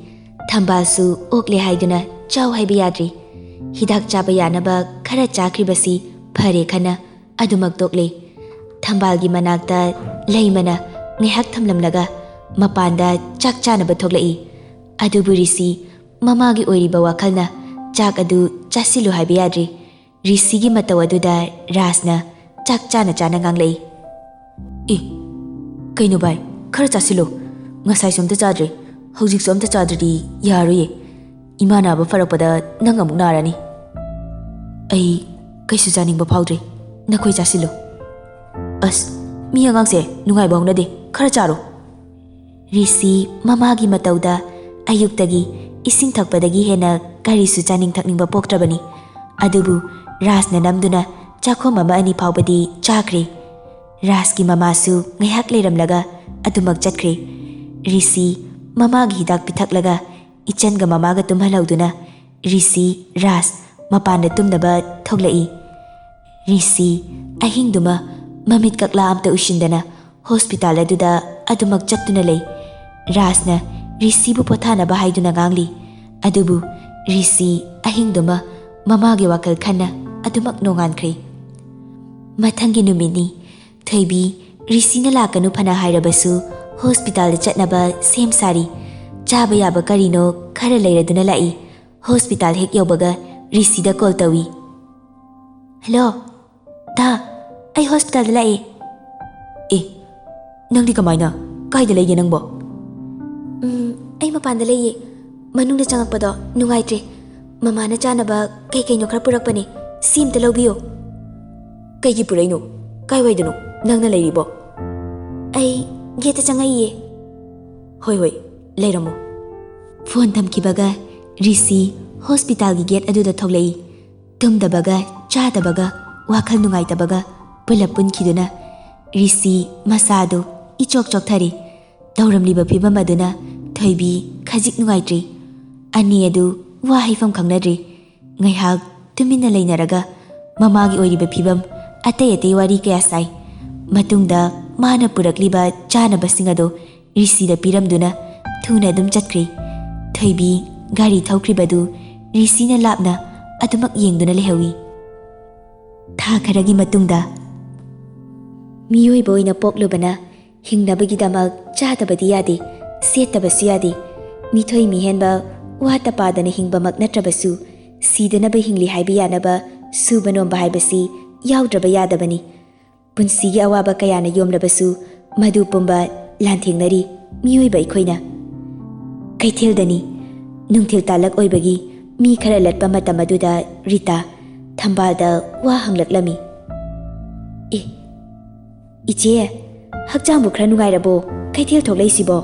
ꯊꯝꯕꯥꯜꯁꯨ ꯑꯣꯛꯂꯦ ꯍꯥꯏꯗꯨꯅ ꯆꯥꯎ ꯍꯥꯏꯕ ꯌꯥꯗ꯭ꯔꯤ꯫ ꯍꯤꯗꯥꯛ ꯆꯥꯕ ꯌꯥꯅꯕ ꯈꯔ ꯆꯥꯈ꯭ꯔꯤꯕꯁꯤ ꯐꯔꯦ ꯈꯟꯅ ꯑꯗꯨꯃꯛ ꯇꯣꯛꯂꯦ꯫ ꯊꯝꯕꯥꯜꯒꯤ ꯃꯅꯥꯛꯇ ꯂꯩꯃꯅ ꯉꯥꯏꯍꯥꯛ ꯊꯝꯂꯝꯂꯒ ꯃꯄꯥꯟꯗ ꯆꯥꯛ ꯆꯥꯅꯕ ꯊꯣꯛꯂꯛꯏ꯫ ꯑꯗꯨꯕꯨ ꯔꯤꯁꯤ ꯃꯃꯥꯒꯤ ꯑꯣꯏꯔꯤꯕ ꯋꯥꯈꯜꯅ ꯆꯥꯛ ꯑꯗꯨ ꯆꯥꯁꯤꯜꯂꯨ ꯍꯥꯏꯕ ꯌꯥꯗ꯭ꯔꯤ꯫ ꯔꯤꯁꯤꯒꯤ ꯃꯇꯧ ꯑꯗꯨꯗ ꯔꯥꯖꯅ ꯆꯥꯛ ꯆꯥꯅ ꯆꯥꯅ ꯉꯥꯡꯂꯛꯏ꯫ "ꯑꯦ, ꯀꯩꯅꯣ ꯚꯥꯏ, ꯈꯔ ꯆꯥꯁꯤꯜꯂꯣ꯫ ꯉꯁꯥꯏꯁꯨ ꯑꯝꯇ ꯆꯥꯗ꯭ꯔꯦ, ꯍꯧꯖꯤꯛꯁꯨ ꯑꯝꯇ ꯆꯥꯗ꯭ꯔꯗꯤ ꯌꯥꯔꯣꯏꯌꯦ꯫ ꯏꯃꯥ ꯅꯥꯕ ꯐꯔꯛꯄꯗ ꯅꯪ ꯑꯃꯨꯛ ꯅꯥꯔꯅꯤ꯫" "ꯑꯩ ꯀꯩꯁꯨ ꯆꯥꯅꯤꯡꯕ ꯐꯥꯎꯗ꯭ꯔꯦ, ꯅꯈꯣꯏ ꯆꯥꯁꯤꯜꯂꯣ꯫" "ꯑꯁ, ꯃꯤ ꯑꯉꯥꯡꯁꯦ ꯅꯨꯡꯉꯥꯏꯕ ꯍꯧꯅꯗꯦ, ꯈꯔ ꯆꯥꯔꯣ꯫" ꯔꯤꯁꯤ ꯃꯃꯥꯒꯤ ꯃꯇꯧꯗ ꯑꯌꯨꯛꯇꯒꯤ ꯏꯁꯤꯡ ꯊꯛꯄꯗꯒꯤ ꯍꯦꯟꯅ ꯀꯔꯤꯁꯨ ꯆꯥꯅꯤꯡ ꯊꯛꯅꯤꯡꯕ ꯄꯣꯛꯇ꯭ꯔꯕꯅꯤ꯫ ꯑꯗꯨꯕꯨ ꯔꯥꯖꯅ ꯅꯝꯗꯨꯅ ꯆꯥꯛꯈꯣꯝ ꯑꯃ ꯑꯅꯤ ꯐꯥꯎꯕꯗꯤ ꯆꯥꯈ꯭ꯔꯦ꯫ ꯔꯥꯖꯀꯤ ꯃꯃꯥꯁꯨ ꯉꯥꯏꯍꯥꯛ ꯂꯩꯔꯝꯂꯒ ꯑꯗꯨꯃꯛ ꯆꯠꯈ꯭ꯔꯦ꯫ ꯔꯤꯁꯤ ꯃꯃꯥꯒꯤ ꯍꯤꯗꯥꯛ ꯄꯤꯊꯛꯂꯒ ꯏꯆꯟꯒ ꯃꯃꯥꯒ ꯇꯨꯝꯍꯜꯍꯧꯗꯨꯅ ꯔꯤꯁꯤ ꯔꯥꯖ ꯃꯄꯥꯟꯗ ꯇꯨꯝꯅꯕ ꯊꯣꯛꯂꯛꯏ꯫ ꯔꯤꯁꯤ ꯑꯍꯤꯡꯗꯨꯃ ꯃꯃꯤꯠ ꯀꯛꯂꯥ ꯑꯝꯇ ꯎꯏꯁꯤꯟꯗꯅ ꯍꯣꯁꯄꯤꯇꯥꯜ ꯑꯗꯨꯗ ꯑꯗꯨꯃꯛ ꯆꯠꯇꯨꯅ ꯂꯩ꯫ ꯔꯥꯖꯅ ꯔꯤꯁꯤꯕꯨ ꯄꯣꯊꯥꯅꯕ ꯍꯥꯏꯗꯨꯅ ꯉꯥꯡꯂꯤ꯫ ꯑꯗꯨꯕꯨ ꯔꯤꯁꯤ ꯑꯍꯤꯡꯗꯨꯃ ꯃꯃꯥꯒꯤ ꯋꯥꯈꯜ ꯈꯟꯅ ꯑꯗꯨꯃꯛ ꯅꯣꯡꯉꯥꯟꯈ꯭ꯔꯦ꯫ ꯃꯊꯪꯒꯤ ꯅꯨꯃꯤꯠꯅꯤ꯫ ꯊꯣꯏꯕꯤ ꯔꯤꯁꯤꯅ ꯂꯥꯛꯀꯅꯨ ꯐꯅ ꯍꯥꯏꯔꯕꯁꯨ ꯍꯣꯁꯄꯤꯇꯥꯜꯗ ꯆꯠꯅꯕ ꯁꯦꯝ ꯁꯥꯔꯤ꯫ ꯆꯥꯕ ꯌꯥꯕ ꯀꯔꯤꯅꯣ ꯈꯔ ꯂꯩꯔꯗꯨꯅ ꯂꯥꯛꯏ꯫ ꯍꯣꯁꯄꯤꯇꯥꯜ ꯍꯦꯛ ꯌꯧꯕꯒ ꯔꯤꯁꯤꯗ ꯀꯣꯜ ꯇꯧꯏ꯫ "ꯍꯜꯂꯣ, ꯗꯥ, ꯑꯩ ꯍꯣꯁꯄꯤꯇꯥꯜꯗ ꯂꯥꯛꯑꯦ꯫" "ꯑꯦ, ꯅꯪꯗꯤ ꯀꯃꯥꯏꯅ? ꯀꯥꯏꯗ ꯂꯩꯒꯦ ꯅꯪꯕꯣ?" "ꯎꯝ, ꯑꯩ ꯃꯄꯥꯟꯗ ꯂꯩꯌꯦ꯫ ꯃꯅꯨꯡꯗ ꯆꯪꯉꯛꯄꯗꯣ ꯅꯨꯡꯉꯥꯏꯇ꯭ꯔꯦ꯫ ꯃꯃꯥꯅ ꯆꯥꯅꯕ ꯀꯩ ꯀꯩꯅꯣ ꯈꯔ ꯄꯨꯔꯛꯄꯅꯦ, ꯁꯤ ꯑꯝꯇ ꯂꯧꯕꯤꯌꯣ꯫" ꯀꯩꯒꯤ ꯄꯨꯔꯛꯏꯅꯣ? ꯀꯥꯏꯋꯥꯏꯗꯅꯣ ꯅꯪꯅ ꯂꯩꯔꯤꯕꯣ? ꯑꯩ ꯒꯦꯠꯇ ꯆꯪꯉꯛꯏꯌꯦ꯫ ꯍꯣꯏ, ꯍꯣꯏ, ꯂꯩꯔꯝꯃꯣ꯫ ꯐꯣꯟ ꯊꯝꯈꯤꯕꯒ ꯔꯤꯁꯤ ꯍꯣꯁꯄꯤꯇꯥꯜꯒꯤ ꯒꯦꯠ ꯑꯗꯨꯗ ꯊꯣꯛꯂꯛꯏ꯫ ꯇꯨꯝꯗꯕꯒ, ꯆꯥꯗꯕꯒ, ꯋꯥꯈꯜ ꯅꯨꯡꯉꯥꯏꯇꯕꯒ ꯄꯨꯂꯞ ꯄꯨꯟꯈꯤꯗꯨꯅ ꯔꯤꯁꯤ ꯃꯁꯥꯗꯨ ꯏꯆꯣꯛ ꯆꯣꯛꯊꯔꯤ꯫ ꯇꯧꯔꯝꯂꯤꯕ ꯐꯤꯕꯝ ꯑꯗꯨꯅ ꯊꯣꯏꯕꯤ ꯈꯖꯤꯛ ꯅꯨꯡꯉꯥꯏꯇ꯭ꯔꯤ꯫ ꯑꯅꯤ ꯑꯗꯨ ꯋꯥ ꯍꯥꯏꯐꯝ ꯈꯪꯅꯗ꯭ꯔꯤ꯫ ꯉꯥꯏꯍꯥꯛ ꯇꯨꯃꯤꯟꯅ ꯂꯩꯅꯔꯒ ꯃꯃꯥꯒꯤ ꯑꯣꯏꯔꯤꯕ ꯐꯤꯕꯝ, ꯑꯇꯩ ꯑꯇꯩ ꯋꯥꯔꯤ ꯀꯌꯥ ꯁꯥꯏ꯫ ꯃꯇꯨꯡꯗ ꯃꯥꯅ ꯄꯨꯔꯛꯂꯤꯕ ꯆꯥꯅꯕꯁꯤꯡ ꯑꯗꯨ ꯔꯤꯁꯤꯗ ꯄꯤꯔꯝꯗꯨꯅ ꯊꯨꯅ ꯑꯗꯨꯝ ꯆꯠꯈ꯭ꯔꯤ꯫ ꯊꯣꯏꯕꯤ ꯒꯥꯔꯤ ꯊꯧꯈ꯭ꯔꯤꯕꯗꯨ ꯔꯤꯁꯤꯅ ꯂꯥꯞꯅ ꯑꯗꯨꯃꯛ ꯌꯦꯡꯗꯨꯅ ꯂꯩꯍꯧꯏ꯫ ꯊꯥ ꯈꯔꯒꯤ ꯃꯇꯨꯡꯗ, ꯃꯤꯑꯣꯏꯕ ꯑꯣꯏꯅ ꯄꯣꯛꯂꯨꯕꯅ ꯍꯤꯡꯅꯕꯒꯤꯗꯃꯛ ꯆꯥꯗꯕꯗꯤ ꯌꯥꯗꯦ, ꯁꯦꯠꯇꯕꯁꯨ ꯌꯥꯗꯦ꯫ ꯃꯤꯊꯣꯏ ꯃꯤꯍꯦꯟꯕ ꯋꯥꯠꯇ ꯄꯥꯗꯅ ꯍꯤꯡꯕꯃꯛ ꯅꯠꯇ꯭ꯔꯕꯁꯨ, ꯁꯤꯗꯅꯕ ꯍꯤꯡꯂꯤ ꯍꯥꯏꯕ ꯌꯥꯅꯕ ꯁꯨꯕ ꯅꯣꯝꯕ ꯍꯥꯏꯕꯁꯤ ꯌꯥꯎꯗ꯭ꯔꯕ ꯌꯥꯗꯕꯅꯤ꯫ ꯄꯨꯟꯁꯤꯒꯤ ꯑꯋꯥꯕ ꯀꯌꯥꯅ ꯌꯣꯝꯂꯕꯁꯨ, ꯃꯗꯨ ꯄꯨꯝꯕ ꯂꯥꯟꯊꯦꯡꯅꯔꯤ ꯃꯤꯑꯣꯏꯕ ꯑꯩꯈꯣꯏꯅ꯫ ꯀꯩꯊꯦꯜꯗꯅꯤ꯫ ꯅꯨꯡꯊꯤꯜ ꯇꯥꯂꯛ ꯑꯣꯏꯕꯒꯤ ꯃꯤ ꯈꯔ ꯂꯠꯄ ꯃꯇꯝ ꯑꯗꯨꯗ ꯔꯤꯇꯥ ꯊꯝꯕꯥꯜꯗ ꯋꯥ ꯍꯪꯂꯛꯂꯝꯃꯤ꯫ "ꯑꯦ, ꯏꯆꯦ, ꯍꯛꯆꯥꯡꯕꯨ ꯈꯔ ꯅꯨꯡꯉꯥꯏꯔꯕꯣ? ꯀꯩꯊꯦꯜ ꯊꯣꯛꯂꯛꯏꯁꯤꯕꯣ?"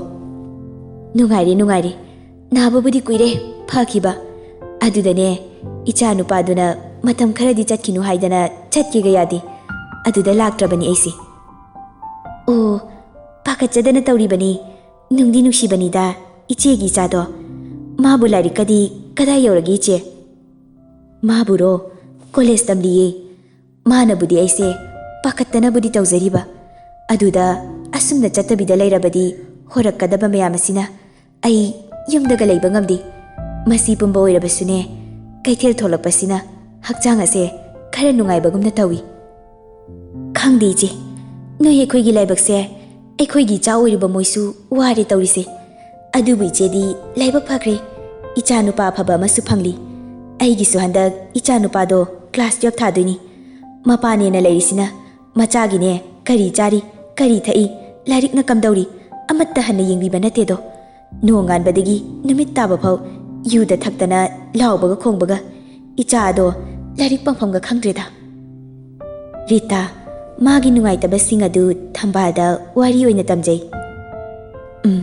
"ꯅꯨꯡꯉꯥꯏꯔꯦ, ꯅꯨꯡꯉꯥꯏꯔꯦ꯫ ꯅꯥꯕꯕꯨꯗꯤ ꯀꯨꯏꯔꯦ ꯐꯈꯤꯕ꯫ ꯑꯗꯨꯗꯅꯦ, ꯏꯆꯥ ꯅꯨꯄꯥꯗꯨꯅ ꯃꯇꯝ ꯈꯔꯗꯤ ꯆꯠꯈꯤꯅꯨ ꯍꯥꯏꯗꯅ ꯆꯠꯀꯦꯒ ꯌꯥꯗꯦ꯫ ꯑꯗꯨꯗ ꯂꯥꯛꯇ꯭ꯔꯕꯅꯤ ꯑꯩꯁꯦ꯫" "ꯑꯣ, ꯄꯥꯈꯠꯆꯗꯅ ꯇꯧꯔꯤꯕꯅꯤ꯫ ꯅꯨꯡꯗꯤ ꯅꯨꯡꯁꯤꯕꯅꯤꯗ ꯏꯆꯦꯒꯤ ꯏꯆꯥꯗꯣ꯫ ꯃꯥꯕꯨ ꯂꯥꯏꯔꯤꯛꯀꯗꯤ ꯀꯗꯥꯏ ꯌꯧꯔꯒꯦ ꯏꯆꯦ?" "ꯃꯥꯕꯨꯔꯣ? ꯀꯣꯂꯦꯖ ꯇꯝꯂꯤꯌꯦ꯫ ꯃꯥꯅꯕꯨꯗꯤ ꯑꯩꯁꯦ ꯄꯥꯈꯠꯇꯅꯕꯨꯗꯤ ꯇꯧꯖꯔꯤꯕ꯫ ꯑꯗꯨꯗ ꯑꯁꯨꯝꯅ ꯆꯠꯇꯕꯤꯗ ꯂꯩꯔꯕꯗꯤ ꯍꯣꯔꯛꯀꯗꯕ ꯃꯌꯥꯝ ꯑꯁꯤꯅ ꯑꯩ ꯌꯨꯝꯗꯒ ꯂꯩꯕ ꯉꯝꯗꯦ꯫ ꯃꯁꯤ ꯄꯨꯝꯕ ꯑꯣꯏꯔꯕꯁꯨꯅꯦ, ꯀꯩꯊꯦꯜ ꯊꯣꯛꯂꯛꯄꯁꯤꯅ ꯍꯛꯆꯥꯡ ꯑꯁꯦ ꯈꯔ ꯅꯨꯡꯉꯥꯏꯕꯒꯨꯝꯅ ꯇꯧꯏ꯫ ꯈꯪꯗꯦ ꯏꯆꯦ, ꯅꯣꯏ ꯑꯩꯈꯣꯏꯒꯤ ꯂꯥꯏꯕꯛꯁꯦ, ꯑꯩꯈꯣꯏꯒꯤ ꯏꯆꯥ ꯑꯣꯏꯔꯤꯕ ꯃꯣꯏꯁꯨ ꯋꯥꯔꯦ ꯇꯧꯔꯤꯁꯦ꯫ ꯑꯗꯨꯕꯨ ꯏꯆꯦꯗꯤ ꯂꯥꯏꯕꯛ ꯐꯈ꯭ꯔꯦ, ꯏꯆꯥ ꯅꯨꯄꯥ ꯑꯐꯕ ꯑꯃꯁꯨ ꯐꯪꯂꯤ꯫ ꯑꯩꯒꯤꯁꯨ ꯍꯟꯗꯛ ꯏꯆꯥ ꯅꯨꯄꯥꯗꯣ ꯀ꯭ꯂꯥꯁ ꯇꯨꯌꯦꯜꯐ ꯊꯥꯗꯣꯏꯅꯤ꯫ ꯃꯄꯥꯅꯦꯅ ꯂꯩꯔꯤꯁꯤꯅ ꯃꯆꯥꯒꯤꯅꯦ ꯀꯔꯤ ꯆꯥꯔꯤ, ꯀꯔꯤ ꯊꯛꯏ, ꯂꯥꯏꯔꯤꯛꯅ ꯀꯝꯗꯧꯔꯤ, ꯑꯃꯠꯇ ꯍꯟꯅ ꯌꯦꯡꯕꯤꯕ ꯅꯠꯇꯦꯗꯣ꯫ ꯅꯣꯡꯉꯥꯟꯕꯗꯒꯤ ꯅꯨꯃꯤꯠ ꯇꯥꯕ ꯐꯥꯎ ꯌꯨꯗ ꯊꯛꯇꯅ ꯂꯥꯎꯕꯒ ꯈꯣꯡꯕꯒ꯫ ꯏꯆꯥ ꯑꯗꯣ ꯂꯥꯏꯔꯤꯛ ꯄꯪꯐꯝꯒ ꯈꯪꯗ꯭ꯔꯦꯗ꯫" ꯔꯤꯇꯥ, ꯃꯥꯒꯤ ꯅꯨꯡꯉꯥꯏꯇꯕꯁꯤꯡ ꯑꯗꯨ ꯊꯝꯕꯥꯜꯗ ꯋꯥꯔꯤ ꯑꯣꯏꯅ ꯇꯝꯖꯩ꯫ ꯎꯝ,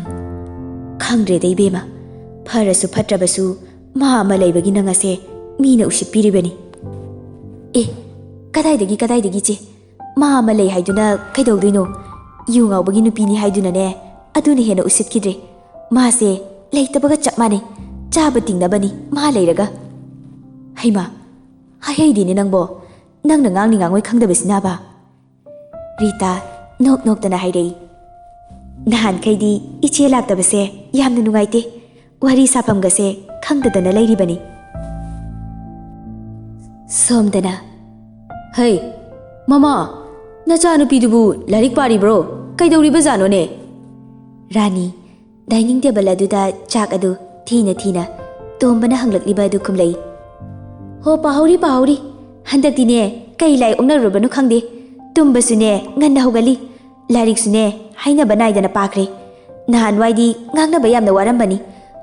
ꯈꯪꯗ꯭ꯔꯦꯗ ꯏꯕꯦꯝꯃ, ꯐꯔꯁꯨ ꯐꯠꯇ꯭ꯔꯕꯁꯨ ꯃꯥ ꯑꯃ ꯂꯩꯕꯒꯤ ꯅꯪ ꯑꯁꯦ ꯃꯤꯅ ꯎꯁꯤꯠꯄꯤꯔꯤꯕꯅꯤ꯫ ꯑꯦ, ꯀꯗꯥꯏꯗꯒꯤ, ꯀꯗꯥꯏꯗꯒꯤ ꯏꯆꯦ? ꯃꯥ ꯑꯃ ꯂꯩ ꯍꯥꯏꯗꯨꯅ ꯀꯩꯗꯧꯗꯣꯏꯅꯣ? ꯌꯨ ꯉꯥꯎꯕꯒꯤ ꯅꯨꯄꯤꯅꯤ ꯍꯥꯏꯗꯨꯅꯅꯦ, ꯑꯗꯨꯅ ꯍꯦꯟꯅ ꯎꯁꯤꯠꯈꯤꯗ꯭ꯔꯦ꯫ ꯃꯥꯁꯦ ꯂꯩꯇꯕꯒ ꯆꯞ ꯃꯥꯟꯅꯩ, ꯆꯥꯕ ꯇꯤꯡꯅꯕꯅꯤ ꯃꯥ ꯂꯩꯔꯒ꯫ ꯍꯩꯃꯥ, ꯍꯥꯏꯍꯩꯗꯦꯅꯦ ꯅꯪꯕꯣ, ꯅꯪꯅ ꯉꯥꯡꯅꯤ ꯉꯥꯡꯉꯣꯏ ꯈꯪꯗꯕꯁꯤꯅꯕ꯫ ꯔꯤꯇꯥ ꯅꯣꯛ ꯅꯣꯛꯇꯅ ꯍꯥꯏꯔꯛꯏ, ꯅꯍꯥꯟꯈꯩꯗꯤ ꯏꯆꯦ ꯂꯥꯛꯇꯕꯁꯦ ꯌꯥꯝꯅ ꯅꯨꯡꯉꯥꯏꯇꯦ, ꯋꯥꯔꯤ ꯁꯥꯐꯝꯒꯁꯦ ꯈꯪꯗꯗꯅ ꯂꯩꯔꯤꯕꯅꯤ꯫ ꯁꯣꯝꯗꯅ, ꯍꯩ, ꯃꯃꯥ, ꯅꯆꯥꯅꯨꯄꯤꯗꯨꯕꯨ ꯂꯥꯏꯔꯤꯛ ꯄꯥꯔꯤꯕ꯭ꯔꯣ? ꯀꯩꯗꯧꯔꯤꯕꯖꯥꯠꯅꯣꯅꯦ? ꯔꯥꯅꯤ ꯗꯥꯏꯅꯤꯡ ꯇꯦꯕꯜ ꯑꯗꯨꯗ ꯆꯥꯛ ꯑꯗꯨ ꯊꯤꯅ ꯊꯤꯅ ꯇꯣꯝꯕꯅ ꯍꯪꯂꯛꯂꯤꯕ ꯑꯗꯨ ꯈꯨꯝꯂꯛꯏ꯫ ꯍꯣ, ꯄꯥꯍꯧꯔꯤ, ꯄꯥꯍꯧꯔꯤ꯫ ꯍꯟꯗꯛꯇꯤꯅꯦ, ꯀꯩ ꯂꯥꯏ ꯑꯣꯛꯅꯔꯨꯔꯕꯅꯣ ꯈꯪꯗꯦ, ꯇꯨꯝꯕꯁꯨꯅꯦ ꯉꯟꯅ ꯍꯧꯒꯠꯂꯤ, ꯂꯥꯏꯔꯤꯛꯁꯨꯅꯦ ꯍꯥꯏꯅꯕ ꯅꯥꯏꯗꯅ ꯄꯥꯈ꯭ꯔꯦ꯫ ꯅꯍꯥꯟꯋꯥꯏꯗꯤ ꯉꯥꯡꯅꯕ ꯌꯥꯝꯅ ꯋꯥꯔꯝꯕꯅꯤ,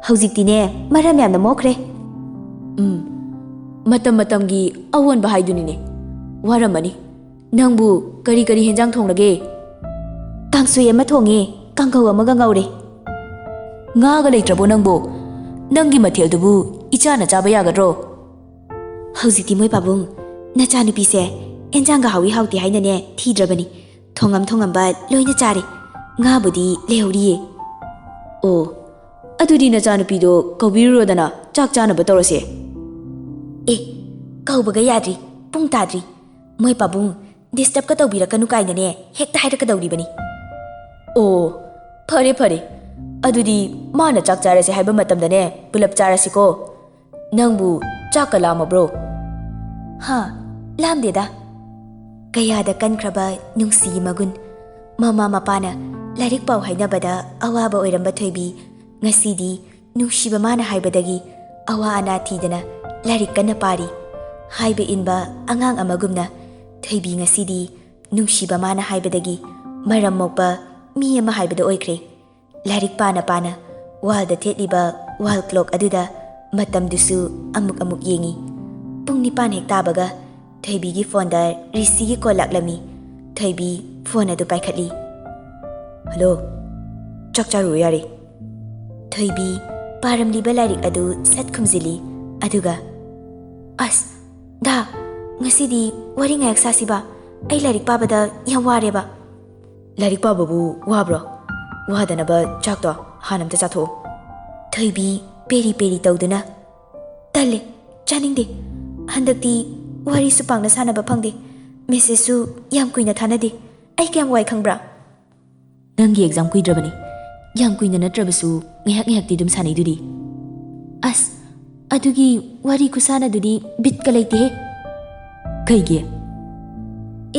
ꯍꯧꯖꯤꯛꯇꯤꯅꯦ ꯃꯔꯝ ꯌꯥꯝꯅ ꯃꯣꯛꯈ꯭ꯔꯦ꯫ ꯎꯝ, ꯃꯇꯝ ꯃꯇꯝꯒꯤ ꯑꯑꯣꯟꯕ ꯍꯥꯏꯗꯨꯅꯤꯅꯦ꯫ ꯋꯥꯔꯝꯃꯅꯤ꯫ ꯅꯪꯕꯨ ꯀꯔꯤ ꯀꯔꯤ ꯍꯦꯟꯖꯥꯡ ꯊꯣꯡꯂꯒꯦ? ꯀꯥꯡꯁꯣꯏ ꯑꯃ ꯊꯣꯡꯉꯦ, ꯀꯥꯡꯍꯧ ꯑꯃꯒ ꯉꯧꯔꯦ꯫ ꯉꯥꯒ ꯂꯩꯇ꯭ꯔꯕꯣ ꯅꯪꯕꯨ? ꯅꯪꯒꯤ ꯃꯊꯦꯜꯗꯨꯕꯨ ꯏꯆꯥꯅ ꯆꯥꯕ ꯌꯥꯒꯗ꯭ꯔꯣ? ꯍꯧꯖꯤꯛꯇꯤ ꯃꯣꯏ ꯄꯥꯕꯨꯡ, ꯅꯆꯥꯅꯨꯄꯤꯁꯦ ꯍꯦꯟꯖꯥꯡꯒ ꯍꯥꯎꯏ ꯍꯥꯎꯇꯦ ꯍꯥꯏꯅꯅꯦ ꯊꯤꯗ꯭ꯔꯕꯅꯤ꯫ ꯊꯣꯡꯉꯝ ꯊꯣꯡꯉꯝꯕ ꯂꯣꯏꯅ ꯆꯥꯔꯦ꯫ ꯉꯥꯕꯨꯗꯤ ꯂꯩꯍꯧꯔꯤꯌꯦ꯫ ꯑꯣ, ꯑꯗꯨꯗꯤ ꯅꯆꯥꯅꯨꯄꯤꯗꯣ ꯀꯧꯕꯤꯔꯨꯔꯣꯗꯅ, ꯆꯥꯛ ꯆꯥꯅꯕ ꯇꯧꯔꯁꯦ꯫ ꯑꯦ, ꯀꯧꯕꯒ ꯌꯥꯗ꯭ꯔꯤ, ꯄꯨꯡ ꯇꯥꯗ꯭ꯔꯤ꯫ ꯃꯣꯏ ꯄꯥꯕꯨꯡ, ꯗꯤꯁꯇꯔꯕꯀ ꯇꯧꯕꯤꯔꯛꯀꯅꯨ ꯀꯥꯏꯅꯅꯦ ꯍꯦꯛꯇ ꯍꯥꯏꯔꯛꯀꯗꯧꯔꯤꯕꯅꯤ꯫ ꯑꯣ, ꯐꯔꯦ ꯐꯔꯦ, ꯑꯗꯨꯗꯤ ꯃꯥꯅ ꯆꯥꯛ ꯆꯥꯔꯁꯦ ꯍꯥꯏꯕ ꯃꯇꯝꯗꯅꯦ ꯄꯨꯂꯞ ꯆꯥꯔꯁꯤꯀꯣ꯫ ꯅꯪꯕꯨ ꯆꯥꯛꯀ ꯂꯥꯝꯃꯕ꯭ꯔꯣ? ꯍꯥ, ꯂꯥꯝꯗꯦꯗ꯫ ꯀꯌꯥꯗ ꯀꯟꯈ꯭ꯔꯕ ꯅꯨꯡꯁꯤꯒꯤ ꯃꯒꯨꯟ꯫ ꯃꯃꯥ ꯃꯄꯥꯅ ꯂꯥꯏꯔꯤꯛ ꯄꯥꯎ ꯍꯥꯏꯅꯕꯗ ꯑꯋꯥꯕ ꯑꯣꯏꯔꯝꯕ ꯊꯣꯏꯕꯤ ꯉꯁꯤꯗꯤ ꯅꯨꯡꯁꯤꯕ ꯃꯥꯅ ꯍꯥꯏꯕꯗꯒꯤ ꯑꯋꯥ ꯑꯅꯥ ꯊꯤꯗꯅ ꯂꯥꯏꯔꯤꯛ ꯀꯟꯅ ꯄꯥꯔꯤ꯫ ꯍꯥꯏꯕ ꯏꯟꯕ ꯑꯉꯥꯡ ꯑꯃꯒꯨꯝꯅ ꯊꯣꯏꯕꯤ ꯉꯁꯤꯗꯤ ꯅꯨꯡꯁꯤꯕ ꯃꯥꯅ ꯍꯥꯏꯕꯗꯒꯤ ꯃꯔꯝ ꯃꯣꯛꯄ ꯃꯤ ꯑꯃ ꯍꯥꯏꯕꯗꯨ ꯑꯣꯏꯈ꯭ꯔꯦ꯫ ꯂꯥꯏꯔꯤꯛ ꯄꯥꯅ ꯄꯥꯅ ꯋꯥꯜꯗ ꯊꯦꯠꯂꯤꯕ ꯋꯥꯜ ꯀ꯭ꯂꯣꯛ ꯑꯗꯨꯗ ꯃꯇꯝꯗꯨꯁꯨ ꯑꯃꯨꯛ ꯑꯃꯨꯛ ꯌꯦꯡꯉꯤ꯫ ꯄꯨꯡ ꯅꯤꯄꯥꯟ ꯍꯦꯛ ꯇꯥꯕꯒ ꯊꯣꯏꯕꯤꯒꯤ ꯐꯣꯟꯗ ꯔꯤꯁꯤꯒꯤ ꯀꯣꯜ ꯂꯥꯛꯂꯝꯃꯤ꯫ ꯊꯣꯏꯕꯤ ꯐꯣꯟ ꯑꯗꯨ ꯄꯥꯏꯈꯠꯂꯤ꯫ "ꯍꯜꯂꯣ, ꯆꯥꯛ ꯆꯥꯔꯨꯔꯣ ꯌꯥꯔꯦ꯫" ꯊꯣꯏꯕꯤ ꯄꯥꯔꯝꯂꯤꯕ ꯂꯥꯏꯔꯤꯛ ꯑꯗꯨ ꯁꯠ ꯈꯨꯝꯖꯤꯜꯂꯤ꯫ ꯑꯗꯨꯒ, "ꯑꯁ, ꯗꯥ, ꯉꯁꯤꯗꯤ ꯋꯥꯔꯤ ꯉꯥꯏꯍꯥꯛ ꯁꯥꯁꯤꯕ? ꯑꯩ ꯂꯥꯏꯔꯤꯛ ꯄꯥꯕꯗ ꯌꯥꯝ ꯋꯥꯔꯦꯕ꯫" "ꯂꯥꯏꯔꯤꯛ ꯄꯥꯕꯕꯨ ꯋꯥꯕ꯭ꯔꯣ? ꯋꯥꯗꯅꯕ ꯆꯥꯛꯇꯣ ꯍꯥꯟꯅ ꯑꯝꯇ ꯆꯥꯊꯣꯛꯑꯣ꯫" ꯊꯣꯏꯕꯤ ꯄꯦꯔꯤ ꯄꯦꯔꯤ ꯇꯧꯗꯨꯅ, "ꯇꯜꯂꯦ, ꯆꯥꯅꯤꯡꯗꯦ꯫ ꯍꯟꯗꯛꯇꯤ ꯋꯥꯔꯤꯁꯨ ꯄꯥꯡꯅ ꯁꯥꯟꯅꯕ ꯐꯪꯗꯦ꯫ ꯃꯦꯁꯦꯖꯁꯨ ꯌꯥꯝ ꯀꯨꯏꯅ ꯊꯥꯅꯗꯦ꯫ ꯑꯩ ꯀꯌꯥꯝ ꯋꯥꯏ ꯈꯪꯕ꯭ꯔꯥ?" "ꯅꯪꯒꯤ ꯑꯦꯛꯖꯥꯝ ꯀꯨꯏꯗ꯭ꯔꯕꯅꯤ꯫ ꯌꯥꯝ ꯀꯨꯏꯅ ꯅꯠꯇ꯭ꯔꯕꯁꯨ ꯉꯥꯏꯍꯥꯛ ꯉꯥꯏꯍꯥꯛꯇꯤ ꯑꯗꯨꯝ ꯁꯥꯟꯅꯩꯗꯨꯗꯤ꯫" "ꯑꯁ, ꯑꯗꯨꯒꯤ ꯋꯥꯔꯤ ꯈꯨꯁꯥꯟꯅꯗꯨꯗꯤ ꯕꯤꯠꯀ ꯂꯩꯇꯦꯍꯦ꯫" "ꯀꯩꯒꯤ?"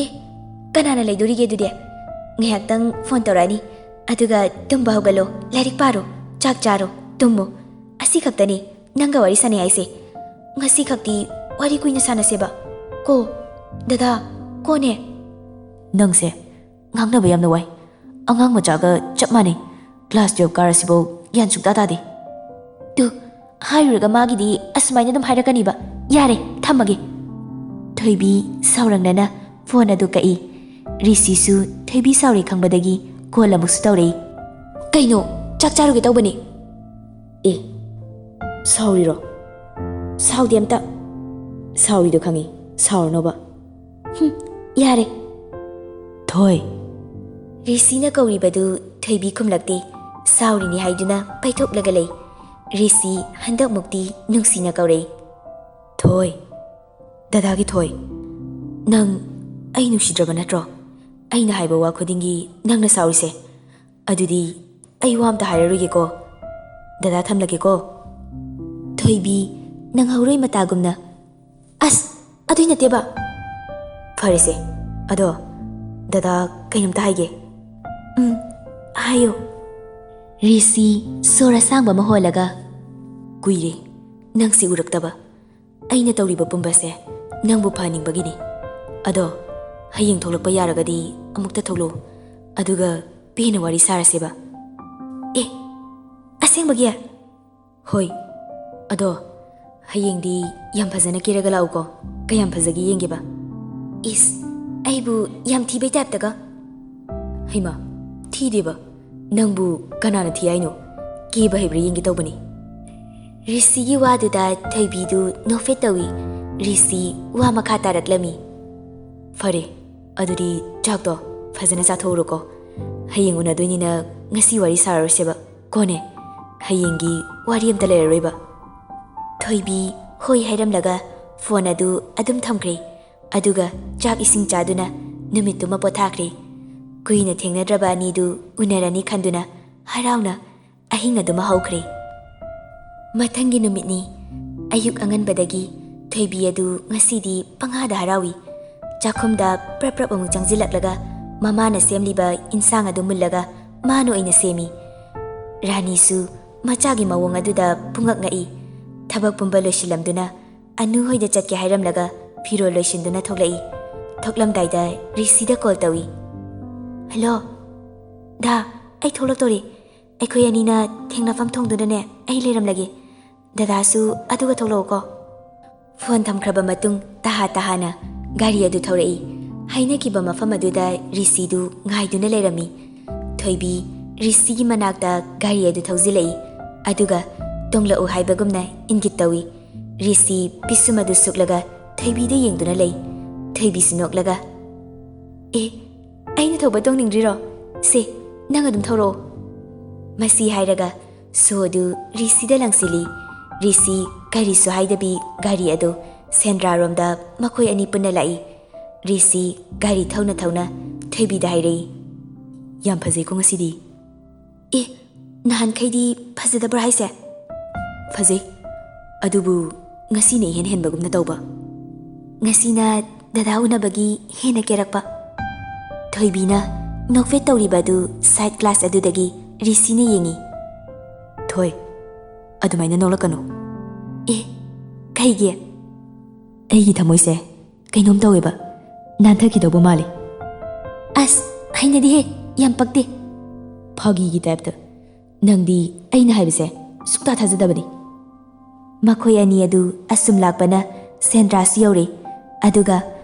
"ꯑꯦ, ꯀꯅꯥꯅ ꯂꯩꯗꯣꯔꯤꯒꯦ ꯑꯗꯨꯗꯤ? ꯉꯥꯏꯍꯥꯛꯇꯪ ꯐꯣꯟ ꯇꯧꯔꯛꯑꯅꯤ, ꯑꯗꯨꯒ ꯇꯨꯝꯕ ꯍꯧꯒꯠꯂꯣ, ꯂꯥꯏꯔꯤꯛ ꯄꯥꯔꯣ, ꯆꯥꯛ ꯆꯥꯔꯣ, ꯇꯨꯝꯃꯣ꯫ ꯑꯁꯤ ꯈꯛꯇꯅꯤ ꯅꯪꯒ ꯋꯥꯔꯤ ꯁꯥꯟꯅꯩ ꯍꯥꯏꯁꯦ꯫ ꯉꯁꯤ ꯈꯛꯇꯤ ꯋꯥꯔꯤ ꯀꯨꯏꯅ ꯁꯥꯟꯅꯁꯦꯕ ꯀꯣ꯫ ꯗꯗꯥ, ꯀꯣꯅꯦ꯫" "ꯅꯪꯁꯦ ꯉꯥꯡꯅꯕ ꯌꯥꯝꯅ ꯋꯥꯏ꯫ ꯑꯉꯥꯡ ꯃꯆꯥꯒ ꯆꯞ ꯃꯥꯟꯅꯩ꯫ ꯀ꯭ꯂꯥꯁ ꯇꯨꯌꯦꯜꯞ ꯀꯥꯔꯁꯤꯐꯧ ꯒ꯭ꯌꯥꯟ ꯁꯨꯛꯇꯥ ꯇꯥꯗꯦ꯫" "ꯇꯨ, ꯍꯥꯏꯔꯨꯔꯒ ꯃꯥꯒꯤꯗꯤ ꯑꯁꯨꯃꯥꯏꯅ ꯑꯗꯨꯝ ꯍꯥꯏꯔꯛꯀꯅꯤꯕ꯫ ꯌꯥꯔꯦ, ꯊꯝꯃꯒꯦ꯫" ꯊꯣꯏꯕꯤ ꯁꯥꯎꯔꯪꯅꯅ ꯐꯣꯟ ꯑꯗꯨ ꯀꯛꯏ꯫ ꯔꯤꯁꯤꯁꯨ ꯊꯣꯏꯕꯤ ꯁꯥꯎꯔꯦ ꯈꯪꯕꯗꯒꯤ ꯀꯣꯜ ꯑꯃꯨꯛꯁꯨ ꯇꯧꯔꯛꯏ꯫ "ꯀꯩꯅꯣ? ꯆꯥꯛ ꯆꯥꯔꯨꯒꯦ ꯇꯧꯕꯅꯦ꯫" "ꯑꯦ, ꯁꯥꯎꯔꯤꯔꯣ?" "ꯁꯥꯎꯗꯦ ꯑꯝꯇ꯫" "ꯁꯥꯎꯔꯤꯗꯣ ꯈꯪꯉꯤ, ꯁꯥꯎꯔꯅꯣꯕ꯫" "ꯍꯨꯝ, ꯌꯥꯔꯦ꯫" "ꯊꯣꯏ꯫" ꯔꯤꯁꯤꯅ ꯀꯧꯔꯤꯕꯗꯨ ꯊꯣꯏꯕꯤ ꯈꯨꯝꯂꯛꯇꯦ꯫ ꯁꯥꯎꯔꯤꯅꯤ ꯍꯥꯏꯗꯨꯅ ꯄꯩꯊꯣꯛꯂꯒ ꯂꯩ꯫ ꯔꯤꯁꯤ ꯍꯟꯗꯛꯃꯨꯛꯇꯤ ꯅꯨꯡꯁꯤꯅ ꯀꯧꯔꯛꯏ꯫ "ꯊꯣꯏ, ꯗꯗꯥꯒꯤ ꯊꯣꯏ, ꯅꯪ ꯑꯩ ꯅꯨꯡꯁꯤꯗ꯭ꯔꯕ ꯅꯠꯇ꯭ꯔꯣ? ꯑꯩꯅ ꯍꯥꯏꯕ ꯋꯥ ꯈꯨꯗꯤꯡꯒꯤ ꯅꯪꯅ ꯁꯥꯎꯔꯤꯁꯦ꯫ ꯑꯗꯨꯗꯤ ꯑꯩ ꯋꯥ ꯑꯝꯇ ꯍꯥꯏꯔꯔꯣꯏꯒꯦꯀꯣ꯫ ꯗꯗꯥ ꯊꯝꯂꯒꯦꯀꯣ꯫" ꯊꯣꯏꯕꯤ ꯅꯪꯍꯧꯔꯣꯏ ꯃꯇꯥꯒꯨꯝꯅ, "ꯑꯁ, ꯑꯗꯨꯏ ꯅꯠꯇꯦꯕ꯫" "ꯐꯔꯦꯁꯦ, ꯑꯗꯣ ꯗꯗꯥ ꯀꯩꯅꯣꯝꯇ ꯍꯥꯏꯒꯦ꯫" "ꯎꯝ, ꯍꯥꯏꯌꯣ꯫" ꯔꯤꯁꯤ ꯁꯣꯔ ꯑꯁꯥꯡꯕ ꯑꯃ ꯍꯣꯜꯂꯒ, "ꯀꯨꯏꯔꯦ ꯅꯪꯁꯤ ꯎꯔꯛꯇꯕ꯫ ꯑꯩꯅ ꯇꯧꯔꯤꯕ ꯄꯨꯝꯕꯁꯦ ꯅꯪꯕꯨ ꯐꯍꯟꯅꯤꯡꯕꯒꯤꯅꯤ꯫ ꯑꯗꯣ ꯍꯌꯦꯡ ꯊꯣꯛꯂꯛꯄ ꯌꯥꯔꯒꯗꯤ ꯑꯃꯨꯛꯇ ꯊꯣꯛꯂꯛꯎ, ꯑꯗꯨꯒ ꯄꯦꯟꯅ ꯋꯥꯔꯤ ꯁꯥꯔꯁꯦꯕ꯫" "ꯑꯦ, ꯑꯁꯦꯡꯕꯒꯤ?" "ꯍꯣꯏ꯫ ꯑꯗꯣ ꯍꯌꯦꯡꯗꯤ ꯌꯥꯝ ꯐꯖꯅ ꯀꯦꯔꯒ ꯂꯥꯛꯎꯀꯣ꯫ ꯀꯌꯥꯝ ꯐꯖꯒꯦ ꯌꯦꯡꯒꯦꯕ꯫ ꯏꯁ, ꯑꯩꯕꯨ ꯌꯥꯝ ꯊꯤꯕꯩ ꯇꯥꯏꯞꯇꯒ꯫ ꯍꯩꯃꯥ, ꯊꯤꯗꯦꯕ꯫ ꯅꯪꯕꯨ ꯀꯅꯥꯅ ꯊꯤ ꯍꯥꯏꯅꯣ? ꯀꯦꯕ ꯍꯩꯕ꯭ꯔꯥ ꯌꯦꯡꯒꯦ ꯇꯧꯕꯅꯤ꯫ ꯔꯤꯁꯤꯒꯤ ꯋꯥꯗꯨꯗ ꯊꯣꯏꯕꯤꯗꯨ ꯅꯣꯛꯐꯦꯠ ꯇꯧꯏ꯫ ꯔꯤꯁꯤ ꯋꯥ ꯃꯈꯥ ꯇꯥꯔꯛꯂꯝꯃꯤ꯫ ꯐꯔꯦ, ꯑꯗꯨꯗꯤ ꯆꯥꯛꯇꯣ ꯐꯖꯅ ꯆꯥꯊꯣꯛꯎꯔꯣꯀꯣ꯫ ꯍꯌꯦꯡ ꯎꯅꯗꯣꯏꯅꯤꯅ ꯉꯁꯤ ꯋꯥꯔꯤ ꯁꯥꯔꯔꯣꯏꯁꯦꯕ꯫ ꯀꯣꯟꯅꯦ, ꯍꯌꯦꯡꯒꯤ ꯋꯥꯔꯤ ꯑꯝꯇ ꯂꯩꯔꯔꯣꯏꯕ꯫ ꯊꯣꯏꯕꯤ ꯍꯣꯏ ꯍꯥꯏꯔꯝꯂꯒ ꯐꯣꯟ ꯑꯗꯨ ꯑꯗꯨꯝ ꯊꯝꯈ꯭ꯔꯦ꯫ ꯑꯗꯨꯒ ꯆꯥꯛ ꯏꯁꯤꯡ ꯆꯥꯗꯨꯅ ꯅꯨꯃꯤꯠꯇꯨꯃ ꯄꯣꯊꯥꯈ꯭ꯔꯦ꯫ ꯀꯨꯏꯅ ꯊꯦꯡꯅꯗ꯭ꯔꯕ ꯑꯅꯤꯗꯨ ꯎꯅꯔꯅꯤ ꯈꯟꯗꯨꯅ ꯍꯔꯥꯎꯅ ꯑꯍꯤꯡ ꯑꯗꯨꯃ ꯍꯧꯈ꯭ꯔꯦ꯫ ꯃꯊꯪꯒꯤ ꯅꯨꯃꯤꯠꯅꯤ꯫ ꯑꯌꯨꯛ ꯑꯉꯟꯕꯗꯒꯤ ꯊꯣꯏꯕꯤ ꯑꯗꯨ ꯉꯁꯤꯗꯤ ꯄꯪꯍꯥꯗ ꯍꯔꯥꯎꯏ꯫ ꯆꯥꯛꯈꯨꯝꯗ ꯄ꯭ꯔꯞ ꯄ꯭ꯔꯞ ꯑꯃꯨꯛ ꯆꯪꯁꯤꯜꯂꯛꯂꯒ ꯃꯃꯥꯅ ꯁꯦꯝꯂꯤꯕ ꯏꯟꯁꯥꯡ ꯑꯗꯨ ꯃꯨꯜꯂꯒ ꯃꯥꯅ ꯑꯣꯏꯅ ꯁꯦꯝꯃꯤ꯫ ꯔꯥꯅꯤꯁꯨ ꯃꯆꯥꯒꯤ ꯃꯑꯣꯡ ꯑꯗꯨꯗ ꯄꯨꯡꯉꯛ ꯉꯛꯏ꯫ ꯊꯕꯛ ꯄꯨꯝꯕ ꯂꯣꯏꯁꯤꯜꯂꯝꯗꯨꯅ ꯑꯅꯨ ꯍꯣꯏꯗ ꯆꯠꯀꯦ ꯍꯥꯏꯔꯝꯂꯒ ꯐꯤꯔꯣꯜ ꯂꯣꯏꯁꯤꯟꯗꯨꯅ ꯊꯣꯛꯂꯛꯏ꯫ ꯊꯣꯛꯂꯝꯗꯥꯏꯗ ꯔꯤꯁꯤꯗ ꯀꯣꯜ ꯇꯧꯏ꯫ "ꯍꯜꯂꯣ, ꯗꯥ, ꯑꯩ ꯊꯣꯛꯂꯛꯇꯣꯔꯤ꯫ ꯑꯩꯈꯣꯏ ꯑꯅꯤꯅ ꯊꯦꯡꯅꯐꯝ ꯊꯣꯡꯗꯨꯅꯅꯦ ꯑꯩ ꯂꯩꯔꯝꯂꯒꯦ꯫ ꯗꯗꯥꯁꯨ ꯑꯗꯨꯒ ꯊꯣꯛꯂꯛꯎꯀꯣ꯫" ꯐꯣꯟ ꯊꯝꯈ꯭ꯔꯕ ꯃꯇꯨꯡ ꯇꯍꯥ ꯇꯍꯥꯅ ꯒꯥꯔꯤ ꯑꯗꯨ ꯊꯧꯔꯛꯏ꯫ ꯍꯥꯏꯅꯈꯤꯕ ꯃꯐꯝ ꯑꯗꯨꯗ ꯔꯤꯁꯤꯗꯨ ꯉꯥꯏꯗꯨꯅ ꯂꯩꯔꯝꯃꯤ꯫ ꯊꯣꯏꯕꯤ ꯔꯤꯁꯤꯒꯤ ꯃꯅꯥꯛꯇ ꯒꯥꯔꯤ ꯑꯗꯨ ꯊꯧꯖꯤꯜꯂꯛꯏ꯫ ꯑꯗꯨꯒ ꯇꯣꯡꯂꯛꯎ ꯍꯥꯏꯕꯒꯨꯝꯅ ꯏꯪꯒꯤꯠ ꯇꯧꯏ꯫ ꯔꯤꯁꯤ ꯄꯤꯁꯨꯝ ꯑꯗꯨ ꯁꯨꯛꯂꯒ ꯊꯣꯏꯕꯤꯗ ꯌꯦꯡꯗꯨꯅ ꯂꯩ꯫ ꯊꯣꯏꯕꯤꯁꯨ ꯅꯣꯛꯂꯒ, "ꯑꯦ, ꯑꯩꯅ ꯊꯧꯕ ꯇꯣꯡꯅꯤꯡꯗ꯭ꯔꯤꯔꯣ? ꯁꯦ, ꯅꯪ ꯑꯗꯨꯝ ꯊꯧꯔꯛꯑꯣ꯫" ꯃꯁꯤ ꯍꯥꯏꯔꯒ ꯁꯣꯗꯨ ꯔꯤꯁꯤꯗ ꯂꯪꯁꯤꯜꯂꯤ꯫ ꯔꯤꯁꯤ ꯀꯔꯤꯁꯨ ꯍꯥꯏꯗꯕꯤ ꯒꯥꯔꯤ ꯑꯗꯨ ꯁꯦꯟꯗ꯭ꯔꯥꯔꯣꯝꯗ ꯃꯈꯣꯏ ꯑꯅꯤ ꯄꯨꯟꯅ ꯂꯥꯛꯏ꯫ ꯔꯤꯁꯤ ꯒꯥꯔꯤ ꯊꯧꯅ ꯊꯧꯅ ꯊꯣꯏꯕꯤꯗ ꯍꯥꯏꯔꯛꯏ, "ꯌꯥꯝ ꯐꯖꯩꯀꯣ ꯉꯁꯤꯗꯤ꯫" "ꯑꯦ, ꯅꯍꯥꯟꯈꯩꯗꯤ ꯐꯖꯗꯕ꯭ꯔꯥ ꯍꯥꯏꯁꯦ?" "ꯐꯖꯩ, ꯑꯗꯨꯕꯨ ꯉꯁꯤꯅ ꯏꯍꯦꯟ ꯍꯦꯟꯕꯒꯨꯝꯅ ꯇꯧꯕ꯫" "ꯉꯁꯤꯅ ꯗꯗꯥ ꯎꯅꯕꯒꯤ ꯍꯦꯟꯅ ꯀꯦꯔꯛꯄ꯫" ꯊꯣꯏꯕꯤꯅ ꯅꯣꯛꯐꯦꯠ ꯇꯧꯔꯤꯕ ꯑꯗꯨ ꯁꯥꯏꯠ ꯒ꯭ꯂꯥꯁ ꯑꯗꯨꯗꯒꯤ ꯔꯤꯁꯤꯅ ꯌꯦꯡꯉꯤ꯫ "ꯊꯣꯏ, ꯑꯗꯨꯃꯥꯏꯅ ꯅꯣꯛꯂꯛꯀꯅꯨ꯫" "ꯑꯦ, ꯀꯩꯒꯤ?" "ꯑꯩꯒꯤ ꯊꯃꯣꯏꯁꯦ ꯀꯩꯅꯣꯝ ꯇꯧꯋꯦꯕ, ꯅꯥꯟꯊꯈꯤꯗꯧꯕ ꯃꯥꯜꯂꯤ꯫" "ꯑꯁ, ꯍꯩꯅꯗꯦꯍꯦ, ꯌꯥꯝ ꯄꯛꯇꯦ꯫" "ꯐꯥꯒꯤꯒꯤ ꯇꯥꯏꯞꯇ, ꯅꯪꯗꯤ ꯑꯩꯅ ꯍꯥꯏꯕꯁꯦ ꯁꯨꯛꯇꯥ ꯊꯥꯖꯗꯕꯅꯤ꯫" ꯃꯈꯣꯏ ꯑꯅꯤ ꯑꯗꯨ ꯑꯁꯨꯝ ꯂꯥꯛꯄꯅ ꯁꯦꯟꯗ꯭ꯔꯥꯁꯨ ꯌꯧꯔꯦ꯫ ꯑꯗꯨꯒ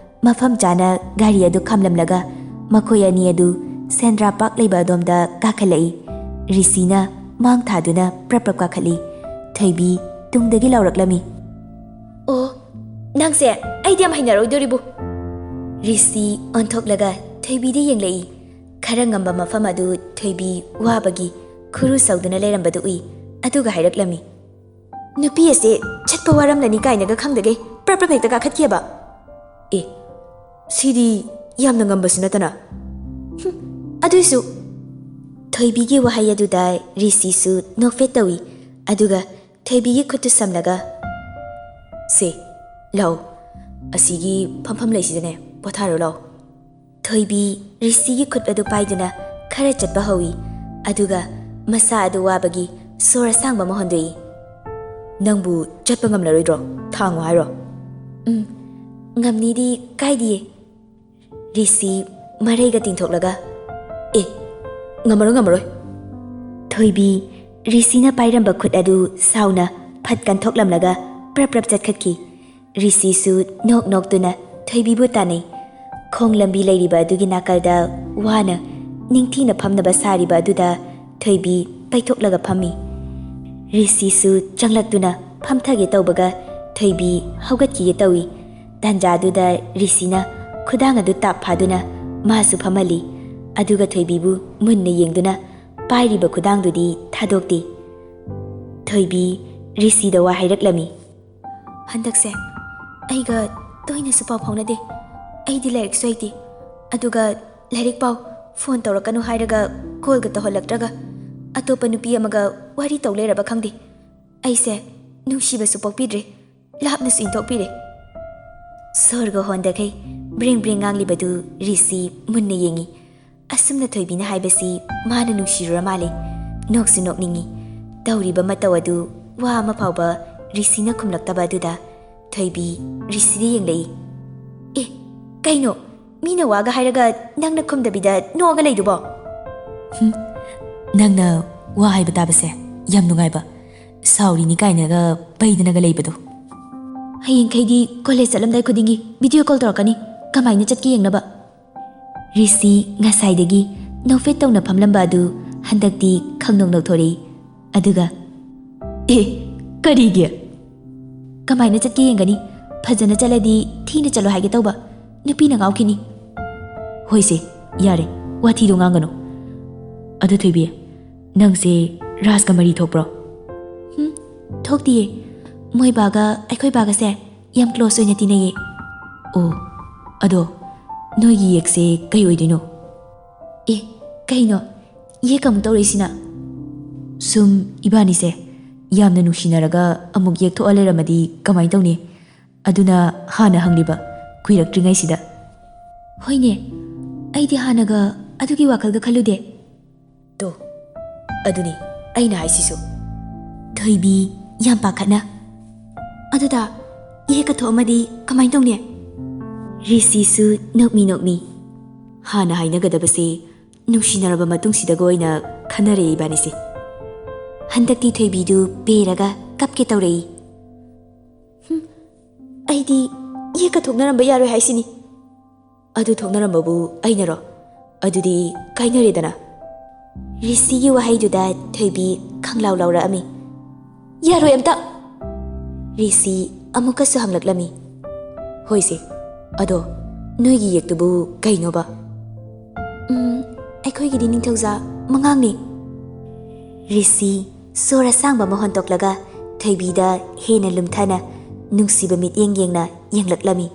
ꯃꯐꯝ ꯆꯥꯅ ꯒꯥꯔꯤ ꯑꯗꯨ ꯈꯥꯝꯂꯝꯂꯒ ꯃꯈꯣꯏ ꯑꯅꯤ ꯑꯗꯨ ꯁꯦꯟꯗ꯭ꯔꯥ ꯄꯥꯔꯛ ꯂꯩꯕ ꯑꯗꯣꯝꯗ ꯀꯥꯈꯠꯂꯛꯏ꯫ ꯔꯤꯁꯤꯅ ꯃꯥꯡ ꯊꯥꯗꯨꯅ ꯄ꯭ꯔꯞ ꯄ꯭ꯔꯞ ꯀꯥꯈꯠꯂꯤ꯫ ꯊꯣꯏꯕꯤ ꯇꯨꯡꯗꯒꯤ ꯂꯥꯎꯔꯛꯂꯝꯃꯤ, "ꯑꯣ, ꯅꯪꯁꯦ ꯑꯩꯗꯤ ꯌꯥꯝ ꯍꯩꯅꯔꯣꯏꯗꯣꯔꯤꯕꯨ!" ꯔꯤꯁꯤ ꯑꯣꯟꯊꯣꯛꯂꯒ ꯊꯣꯏꯕꯤꯗ ꯌꯦꯡꯂꯛꯏ꯫ ꯈꯔ ꯉꯝꯕ ꯃꯐꯝ ꯑꯗꯨ ꯊꯣꯏꯕꯤ ꯋꯥꯕꯒꯤ ꯈꯨꯔꯨ ꯁꯧꯗꯨꯅ ꯂꯩꯔꯝꯕꯗꯨ ꯎꯏ꯫ ꯑꯗꯨꯒ ꯍꯥꯏꯔꯛꯂꯝꯃꯤ, "ꯅꯨꯄꯤ ꯑꯁꯦ ꯆꯠꯄ ꯋꯥꯔꯝꯂꯅꯤ ꯀꯥꯏꯅꯒ ꯈꯪꯗꯒꯩ ꯄ꯭ꯔꯞ ꯄ꯭ꯔꯞ ꯍꯦꯛꯇ ꯀꯥꯈꯠꯈꯤꯑꯕ꯫ ꯑꯦ, ꯁꯤꯗꯤ ꯌꯥꯝꯅ ꯉꯝꯕꯁꯨ ꯅꯠꯇꯅ꯫ ꯍꯨꯝ, ꯑꯗꯨꯏꯁꯨ!" ꯊꯣꯏꯕꯤꯒꯤ ꯋꯥꯍꯩ ꯑꯗꯨꯗ ꯔꯤꯁꯤꯁꯨ ꯅꯣꯛꯐꯦꯠ ꯇꯧꯏ꯫ ꯑꯗꯨꯒ ꯊꯣꯏꯕꯤꯒꯤ ꯈꯨꯠꯇꯨ ꯁꯝꯂꯒ, "ꯁꯦ, ꯂꯥꯛꯑꯣ, ꯑꯁꯤꯒꯤ ꯐꯝꯐꯝ ꯂꯩꯁꯤꯗꯅꯦ ꯄꯣꯊꯥꯔꯣ ꯂꯥꯛꯑꯣ꯫" ꯊꯣꯏꯕꯤ ꯔꯤꯁꯤꯒꯤ ꯈꯨꯠ ꯑꯗꯨ ꯄꯥꯏꯗꯨꯅ ꯈꯔ ꯆꯠꯄ ꯍꯧꯏ꯫ ꯑꯗꯨꯒ ꯃꯁꯥ ꯑꯗꯨ ꯋꯥꯕꯒꯤ ꯁꯣꯔ ꯑꯁꯥꯡꯕ ꯑꯃ ꯍꯣꯟꯗꯣꯛꯏ꯫ "ꯅꯪꯕꯨ ꯆꯠꯄ ꯉꯝꯂꯔꯣꯏꯗ꯭ꯔꯣ? ꯊꯥꯡꯉꯨ ꯍꯥꯏꯔꯣ?" "ꯎꯝ, ꯉꯝꯅꯤꯗꯤ ꯀꯥꯏꯗꯤꯌꯦ꯫" ꯔꯤꯁꯤ ꯃꯔꯩꯒ ꯇꯤꯡꯊꯣꯛꯂꯒ, "ꯑꯦ, ꯉꯝꯃꯔꯣꯏ, ꯉꯝꯃꯔꯣꯏ!" ꯊꯣꯏꯕꯤ ꯔꯤꯁꯤꯅ ꯄꯥꯏꯔꯝꯕ ꯈꯨꯠ ꯑꯗꯨ ꯁꯥꯎꯅ ꯐꯠ ꯀꯟꯊꯣꯛꯂꯝꯂꯒ ꯄ꯭ꯔꯞ ꯄ꯭ꯔꯞ ꯆꯠꯈꯠꯈꯤ꯫ ꯔꯤꯁꯤꯁꯨ ꯅꯣꯛ ꯅꯣꯛꯇꯨꯅ ꯊꯣꯏꯕꯤꯕꯨ ꯇꯥꯟꯅꯩ꯫ ꯈꯣꯡ ꯂꯝꯕꯤ ꯂꯩꯔꯤꯕ ꯑꯗꯨꯒꯤ ꯅꯥꯀꯜꯗ ꯋꯥꯅ ꯅꯤꯡꯊꯤꯅ ꯐꯝꯅꯕ ꯁꯥꯔꯤꯕ ꯑꯗꯨꯗ ꯊꯣꯏꯕꯤ ꯄꯩꯊꯣꯛꯂꯒ ꯐꯝꯃꯤ꯫ ꯔꯤꯁꯤꯁꯨ ꯆꯪꯂꯛꯇꯨꯅ ꯐꯝꯊꯒꯦ ꯇꯧꯕꯒ ꯊꯣꯏꯕꯤ ꯍꯧꯒꯠꯈꯤꯒꯦ ꯇꯧꯏ꯫ ꯇꯥꯟꯖꯥꯗꯨꯗ ꯔꯤꯁꯤꯅ ꯈꯨꯗꯥꯡ ꯑꯗꯨ ꯇꯥꯞ ꯐꯥꯗꯨꯅ ꯃꯥꯁꯨ ꯐꯝꯍꯜꯂꯤ꯫ ꯑꯗꯨꯒ ꯊꯣꯏꯕꯤꯕꯨ ꯃꯨꯟꯅ ꯌꯦꯡꯗꯨꯅ ꯄꯥꯏꯔꯤꯕ ꯈꯨꯗꯥꯡꯗꯨꯗꯤ ꯊꯥꯗꯣꯛꯇꯦ꯫ ꯊꯣꯏꯕꯤ ꯔꯤꯁꯤꯗ ꯋꯥ ꯍꯥꯏꯔꯛꯂꯝꯃꯤ꯫ "ꯍꯟꯗꯛꯁꯦ ꯑꯩꯒ ꯇꯣꯏꯅꯁꯨ ꯄꯥꯎ ꯐꯥꯎꯅꯗꯦ꯫ ꯑꯩꯗꯤ ꯂꯥꯏꯔꯤꯛꯁꯨ ꯍꯩꯇꯦ꯫ ꯑꯗꯨꯒ ꯂꯥꯏꯔꯤꯛ ꯄꯥꯎ, ꯐꯣꯟ ꯇꯧꯔꯛꯀꯅꯨ ꯍꯥꯏꯔꯒ ꯀꯣꯜꯒ ꯇꯧꯍꯜꯂꯛꯇ꯭ꯔꯒ ꯑꯇꯣꯞꯄ ꯅꯨꯄꯤ ꯑꯃꯒ ꯋꯥꯔꯤ ꯇꯧ ꯂꯩꯔꯕ ꯈꯪꯗꯦ꯫ ꯑꯩꯁꯦ ꯅꯨꯡꯁꯤꯕꯁꯨ ꯄꯣꯛꯄꯤꯗ꯭ꯔꯦ, ꯂꯥꯞꯅꯁꯨ ꯏꯟꯊꯣꯛꯄꯤꯔꯦ꯫" ꯁꯣꯔꯒ ꯍꯣꯟꯗꯈꯩ ꯕ꯭ꯔꯦꯡ ꯕ꯭ꯔꯦꯡ ꯉꯥꯡꯂꯤꯕꯗꯨ ꯔꯤꯁꯤ ꯃꯨꯟꯅ ꯌꯦꯡꯏ꯫ ꯑꯁꯨꯝꯅ ꯊꯣꯏꯕꯤꯅ ꯍꯥꯏꯕꯁꯤ ꯃꯥꯅ ꯅꯨꯡꯁꯤꯔꯨꯔ ꯃꯥꯜꯂꯦ꯫ ꯅꯣꯛꯁꯨ ꯅꯣꯛꯅꯤꯡꯏ꯫ ꯇꯧꯔꯤꯕ ꯃꯇꯧ ꯑꯗꯨ ꯋꯥ ꯑꯃ ꯐꯥꯎꯕ ꯔꯤꯁꯤꯅ ꯈꯨꯝꯂꯛꯇꯕ ꯑꯗꯨꯗ ꯊꯣꯏꯕꯤ ꯔꯤꯁꯤꯗ ꯌꯦꯡꯂꯛꯏ꯫ "ꯑꯦ, ꯀꯩꯅꯣ? ꯃꯤꯅ ꯋꯥꯒ ꯍꯥꯏꯔꯒ ꯅꯪꯅ ꯈꯨꯝꯗꯕꯤꯗ ꯅꯣꯛꯑꯒ ꯂꯩꯗꯨꯕꯣ?" "ꯍꯨꯝ, ꯅꯪꯅ ꯋꯥ ꯍꯥꯏꯕ ꯇꯥꯕꯁꯦ ꯌꯥꯝ ꯅꯨꯡꯉꯥꯏꯕ꯫ ꯁꯥꯎꯔꯤꯅꯤ ꯀꯥꯏꯅꯒ ꯄꯩꯗꯅꯒ ꯂꯩꯕꯗꯣ꯫ ꯍꯌꯦꯡꯈꯩꯗꯤ ꯀꯣꯂꯦꯖ ꯆꯠꯂꯝꯗꯥꯏ ꯈꯨꯗꯤꯡꯒꯤ ꯚꯤꯗꯤꯑꯣ ꯀꯣꯜ ꯇꯧꯔꯛꯀꯅꯤ, ꯀꯃꯥꯏꯅ ꯆꯠꯀꯦ ꯌꯦꯡꯅꯕ꯫ ꯔꯤꯁꯤ ꯉꯁꯥꯏꯗꯒꯤ ꯅꯣꯛꯐꯦꯠ ꯇꯧꯅ ꯐꯝꯂꯝꯕ ꯑꯗꯨ ꯍꯟꯗꯛꯇꯤ ꯈꯪꯅꯣꯛ ꯅꯣꯛꯊꯣꯔꯛꯏ꯫ ꯑꯗꯨꯒ, "ꯑꯦ, ꯀꯔꯤꯒꯤ? ꯀꯃꯥꯏꯅ ꯆꯠꯀꯦ ꯌꯦꯡꯒꯅꯤ? ꯐꯖꯅ ꯆꯠꯂꯗꯤ ꯊꯤꯅ ꯆꯠꯂꯣ ꯍꯥꯏꯒꯦ ꯇꯧꯕ꯫ ꯅꯨꯄꯤꯅ ꯉꯥꯎꯈꯤꯅꯤ꯫" "ꯍꯣꯏꯁꯦ, ꯌꯥꯔꯦ, ꯋꯥꯊꯤꯗꯣ ꯉꯥꯡꯒꯅꯨ꯫ ꯑꯗꯨ ꯊꯣꯏꯕꯤ, ꯅꯪꯁꯦ ꯔꯥꯖꯀ ꯃꯔꯤ ꯊꯣꯛꯄ꯭ꯔꯣ?" "ꯍꯨꯝ, ꯊꯣꯛꯇꯤꯌꯦ꯫ ꯃꯣꯏ ꯕꯥꯒ ꯑꯩꯈꯣꯏ ꯕꯥꯒꯁꯦ ꯌꯥꯝ ꯀ꯭ꯂꯣꯁ ꯑꯣꯏꯅ ꯇꯤꯟꯅꯩꯌꯦ꯫" "ꯑꯣ, ꯑꯗꯣ ꯅꯣꯏꯒꯤ ꯌꯦꯛꯁꯦ ꯀꯩ ꯑꯣꯏꯗꯣꯏꯅꯣ?" "ꯑꯦ, ꯀꯩꯅꯣ? ꯌꯦꯛ ꯑꯃꯨꯛ ꯇꯧꯔꯛꯏꯁꯤꯅ?" "ꯁꯨꯝ ꯏꯕꯥꯅꯤꯁꯦ ꯌꯥꯝꯅ ꯅꯨꯡꯁꯤꯅꯔꯒ ꯑꯃꯨꯛ ꯌꯦꯛꯊꯣꯛꯑ ꯂꯩꯔꯝꯃꯗꯤ ꯀꯃꯥꯏꯅ ꯇꯧꯅꯤ? ꯑꯗꯨꯅ ꯍꯥꯟꯅ ꯍꯪꯂꯤꯕ, ꯀꯨꯏꯔꯛꯇ꯭ꯔꯤꯉꯩꯁꯤꯗ꯫" "ꯍꯣꯏꯅꯦ, ꯑꯩꯗꯤ ꯍꯥꯟꯅꯒ ꯑꯗꯨꯒꯤ ꯋꯥꯈꯜꯒ ꯈꯜꯂꯨꯗꯦ꯫" "ꯇꯣ, ꯑꯗꯨꯅꯤ ꯑꯩꯅ ꯍꯥꯏꯁꯤꯁꯨ꯫" ꯊꯣꯏꯕꯤ ꯌꯥꯝ ꯄꯥꯈꯠꯅ, "ꯑꯗꯨꯗ ꯌꯦꯛꯀ ꯊꯣꯛꯑꯝꯃꯗꯤ ꯀꯃꯥꯏꯅ ꯇꯧꯅꯤ?" ꯔꯤꯁꯤꯁꯨ ꯅꯣꯛꯃꯤ ꯅꯣꯛꯃꯤ, "ꯍꯥꯟꯅ ꯍꯥꯏꯅꯒꯗꯕꯁꯦ ꯅꯨꯡꯁꯤꯅꯔꯕ ꯃꯇꯨꯡꯁꯤꯗꯒ ꯑꯣꯏꯅ ꯈꯟꯅꯔꯦ ꯏꯕꯥꯅꯤꯁꯦ꯫" ꯍꯟꯗꯛꯇꯤ ꯊꯣꯏꯕꯤꯗꯨ ꯄꯦꯔꯒ ꯀꯞꯀꯦ ꯇꯧꯔꯛꯏ꯫ "ꯍꯨꯝ, ꯑꯩꯗꯤ ꯌꯦꯛꯀ ꯊꯣꯛꯅꯔꯝꯕ ꯌꯥꯔꯣꯏ ꯍꯥꯏꯁꯤꯅꯤ꯫" "ꯑꯗꯨ ꯊꯣꯛꯅꯔꯝꯕꯕꯨ ꯑꯩꯅꯔꯣ? ꯑꯗꯨꯗꯤ ꯀꯥꯏꯅꯔꯦꯗꯅ꯫" ꯔꯤꯁꯤꯒꯤ ꯋꯥꯍꯩꯗꯨꯗ ꯊꯣꯏꯕꯤ ꯈꯪꯂꯥꯎ ꯂꯥꯎꯔꯛꯑꯝꯃꯤ꯫ "ꯌꯥꯔꯣꯏ ꯑꯝꯇ!" ꯔꯤꯁꯤ ꯑꯃꯨꯛꯀꯁꯨ ꯍꯪꯂꯛꯂꯝꯃꯤ꯫ "ꯍꯣꯏꯁꯦ, ꯑꯗꯣ ꯅꯣꯏꯒꯤ ꯌꯦꯛꯇꯨꯕꯨ ꯀꯩꯅꯣꯕ?" "ꯎꯝ, ꯑꯩꯈꯣꯏꯒꯤꯗꯤ ꯅꯤꯡꯊꯧꯖꯥ ꯃꯉꯥꯡꯅꯦ꯫" ꯔꯤꯁꯤ ꯁꯣꯔ ꯑꯁꯥꯡꯕ ꯑꯃ ꯍꯣꯟꯇꯣꯛꯂꯒ ꯊꯣꯏꯕꯤꯗ ꯍꯦꯟꯅ ꯂꯨꯝꯊꯅ ꯅꯨꯡꯁꯤꯕ ꯃꯤꯠꯌꯦꯡ ꯌꯦꯡꯅ ꯌꯦꯡꯂꯛꯂꯝꯃꯤ꯫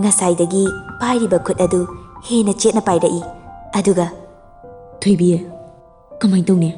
ꯉꯁꯥꯏꯗꯒꯤ ꯄꯥꯏꯔꯤꯕ ꯈꯨꯠ ꯑꯗꯨ ꯍꯦꯟꯅ ꯆꯦꯠꯅ ꯄꯥꯏꯔꯛꯏ꯫ ꯑꯗꯨꯒ, "ꯊꯣꯏꯕꯤ, ꯀꯃꯥꯏ ꯇꯧꯅꯤ?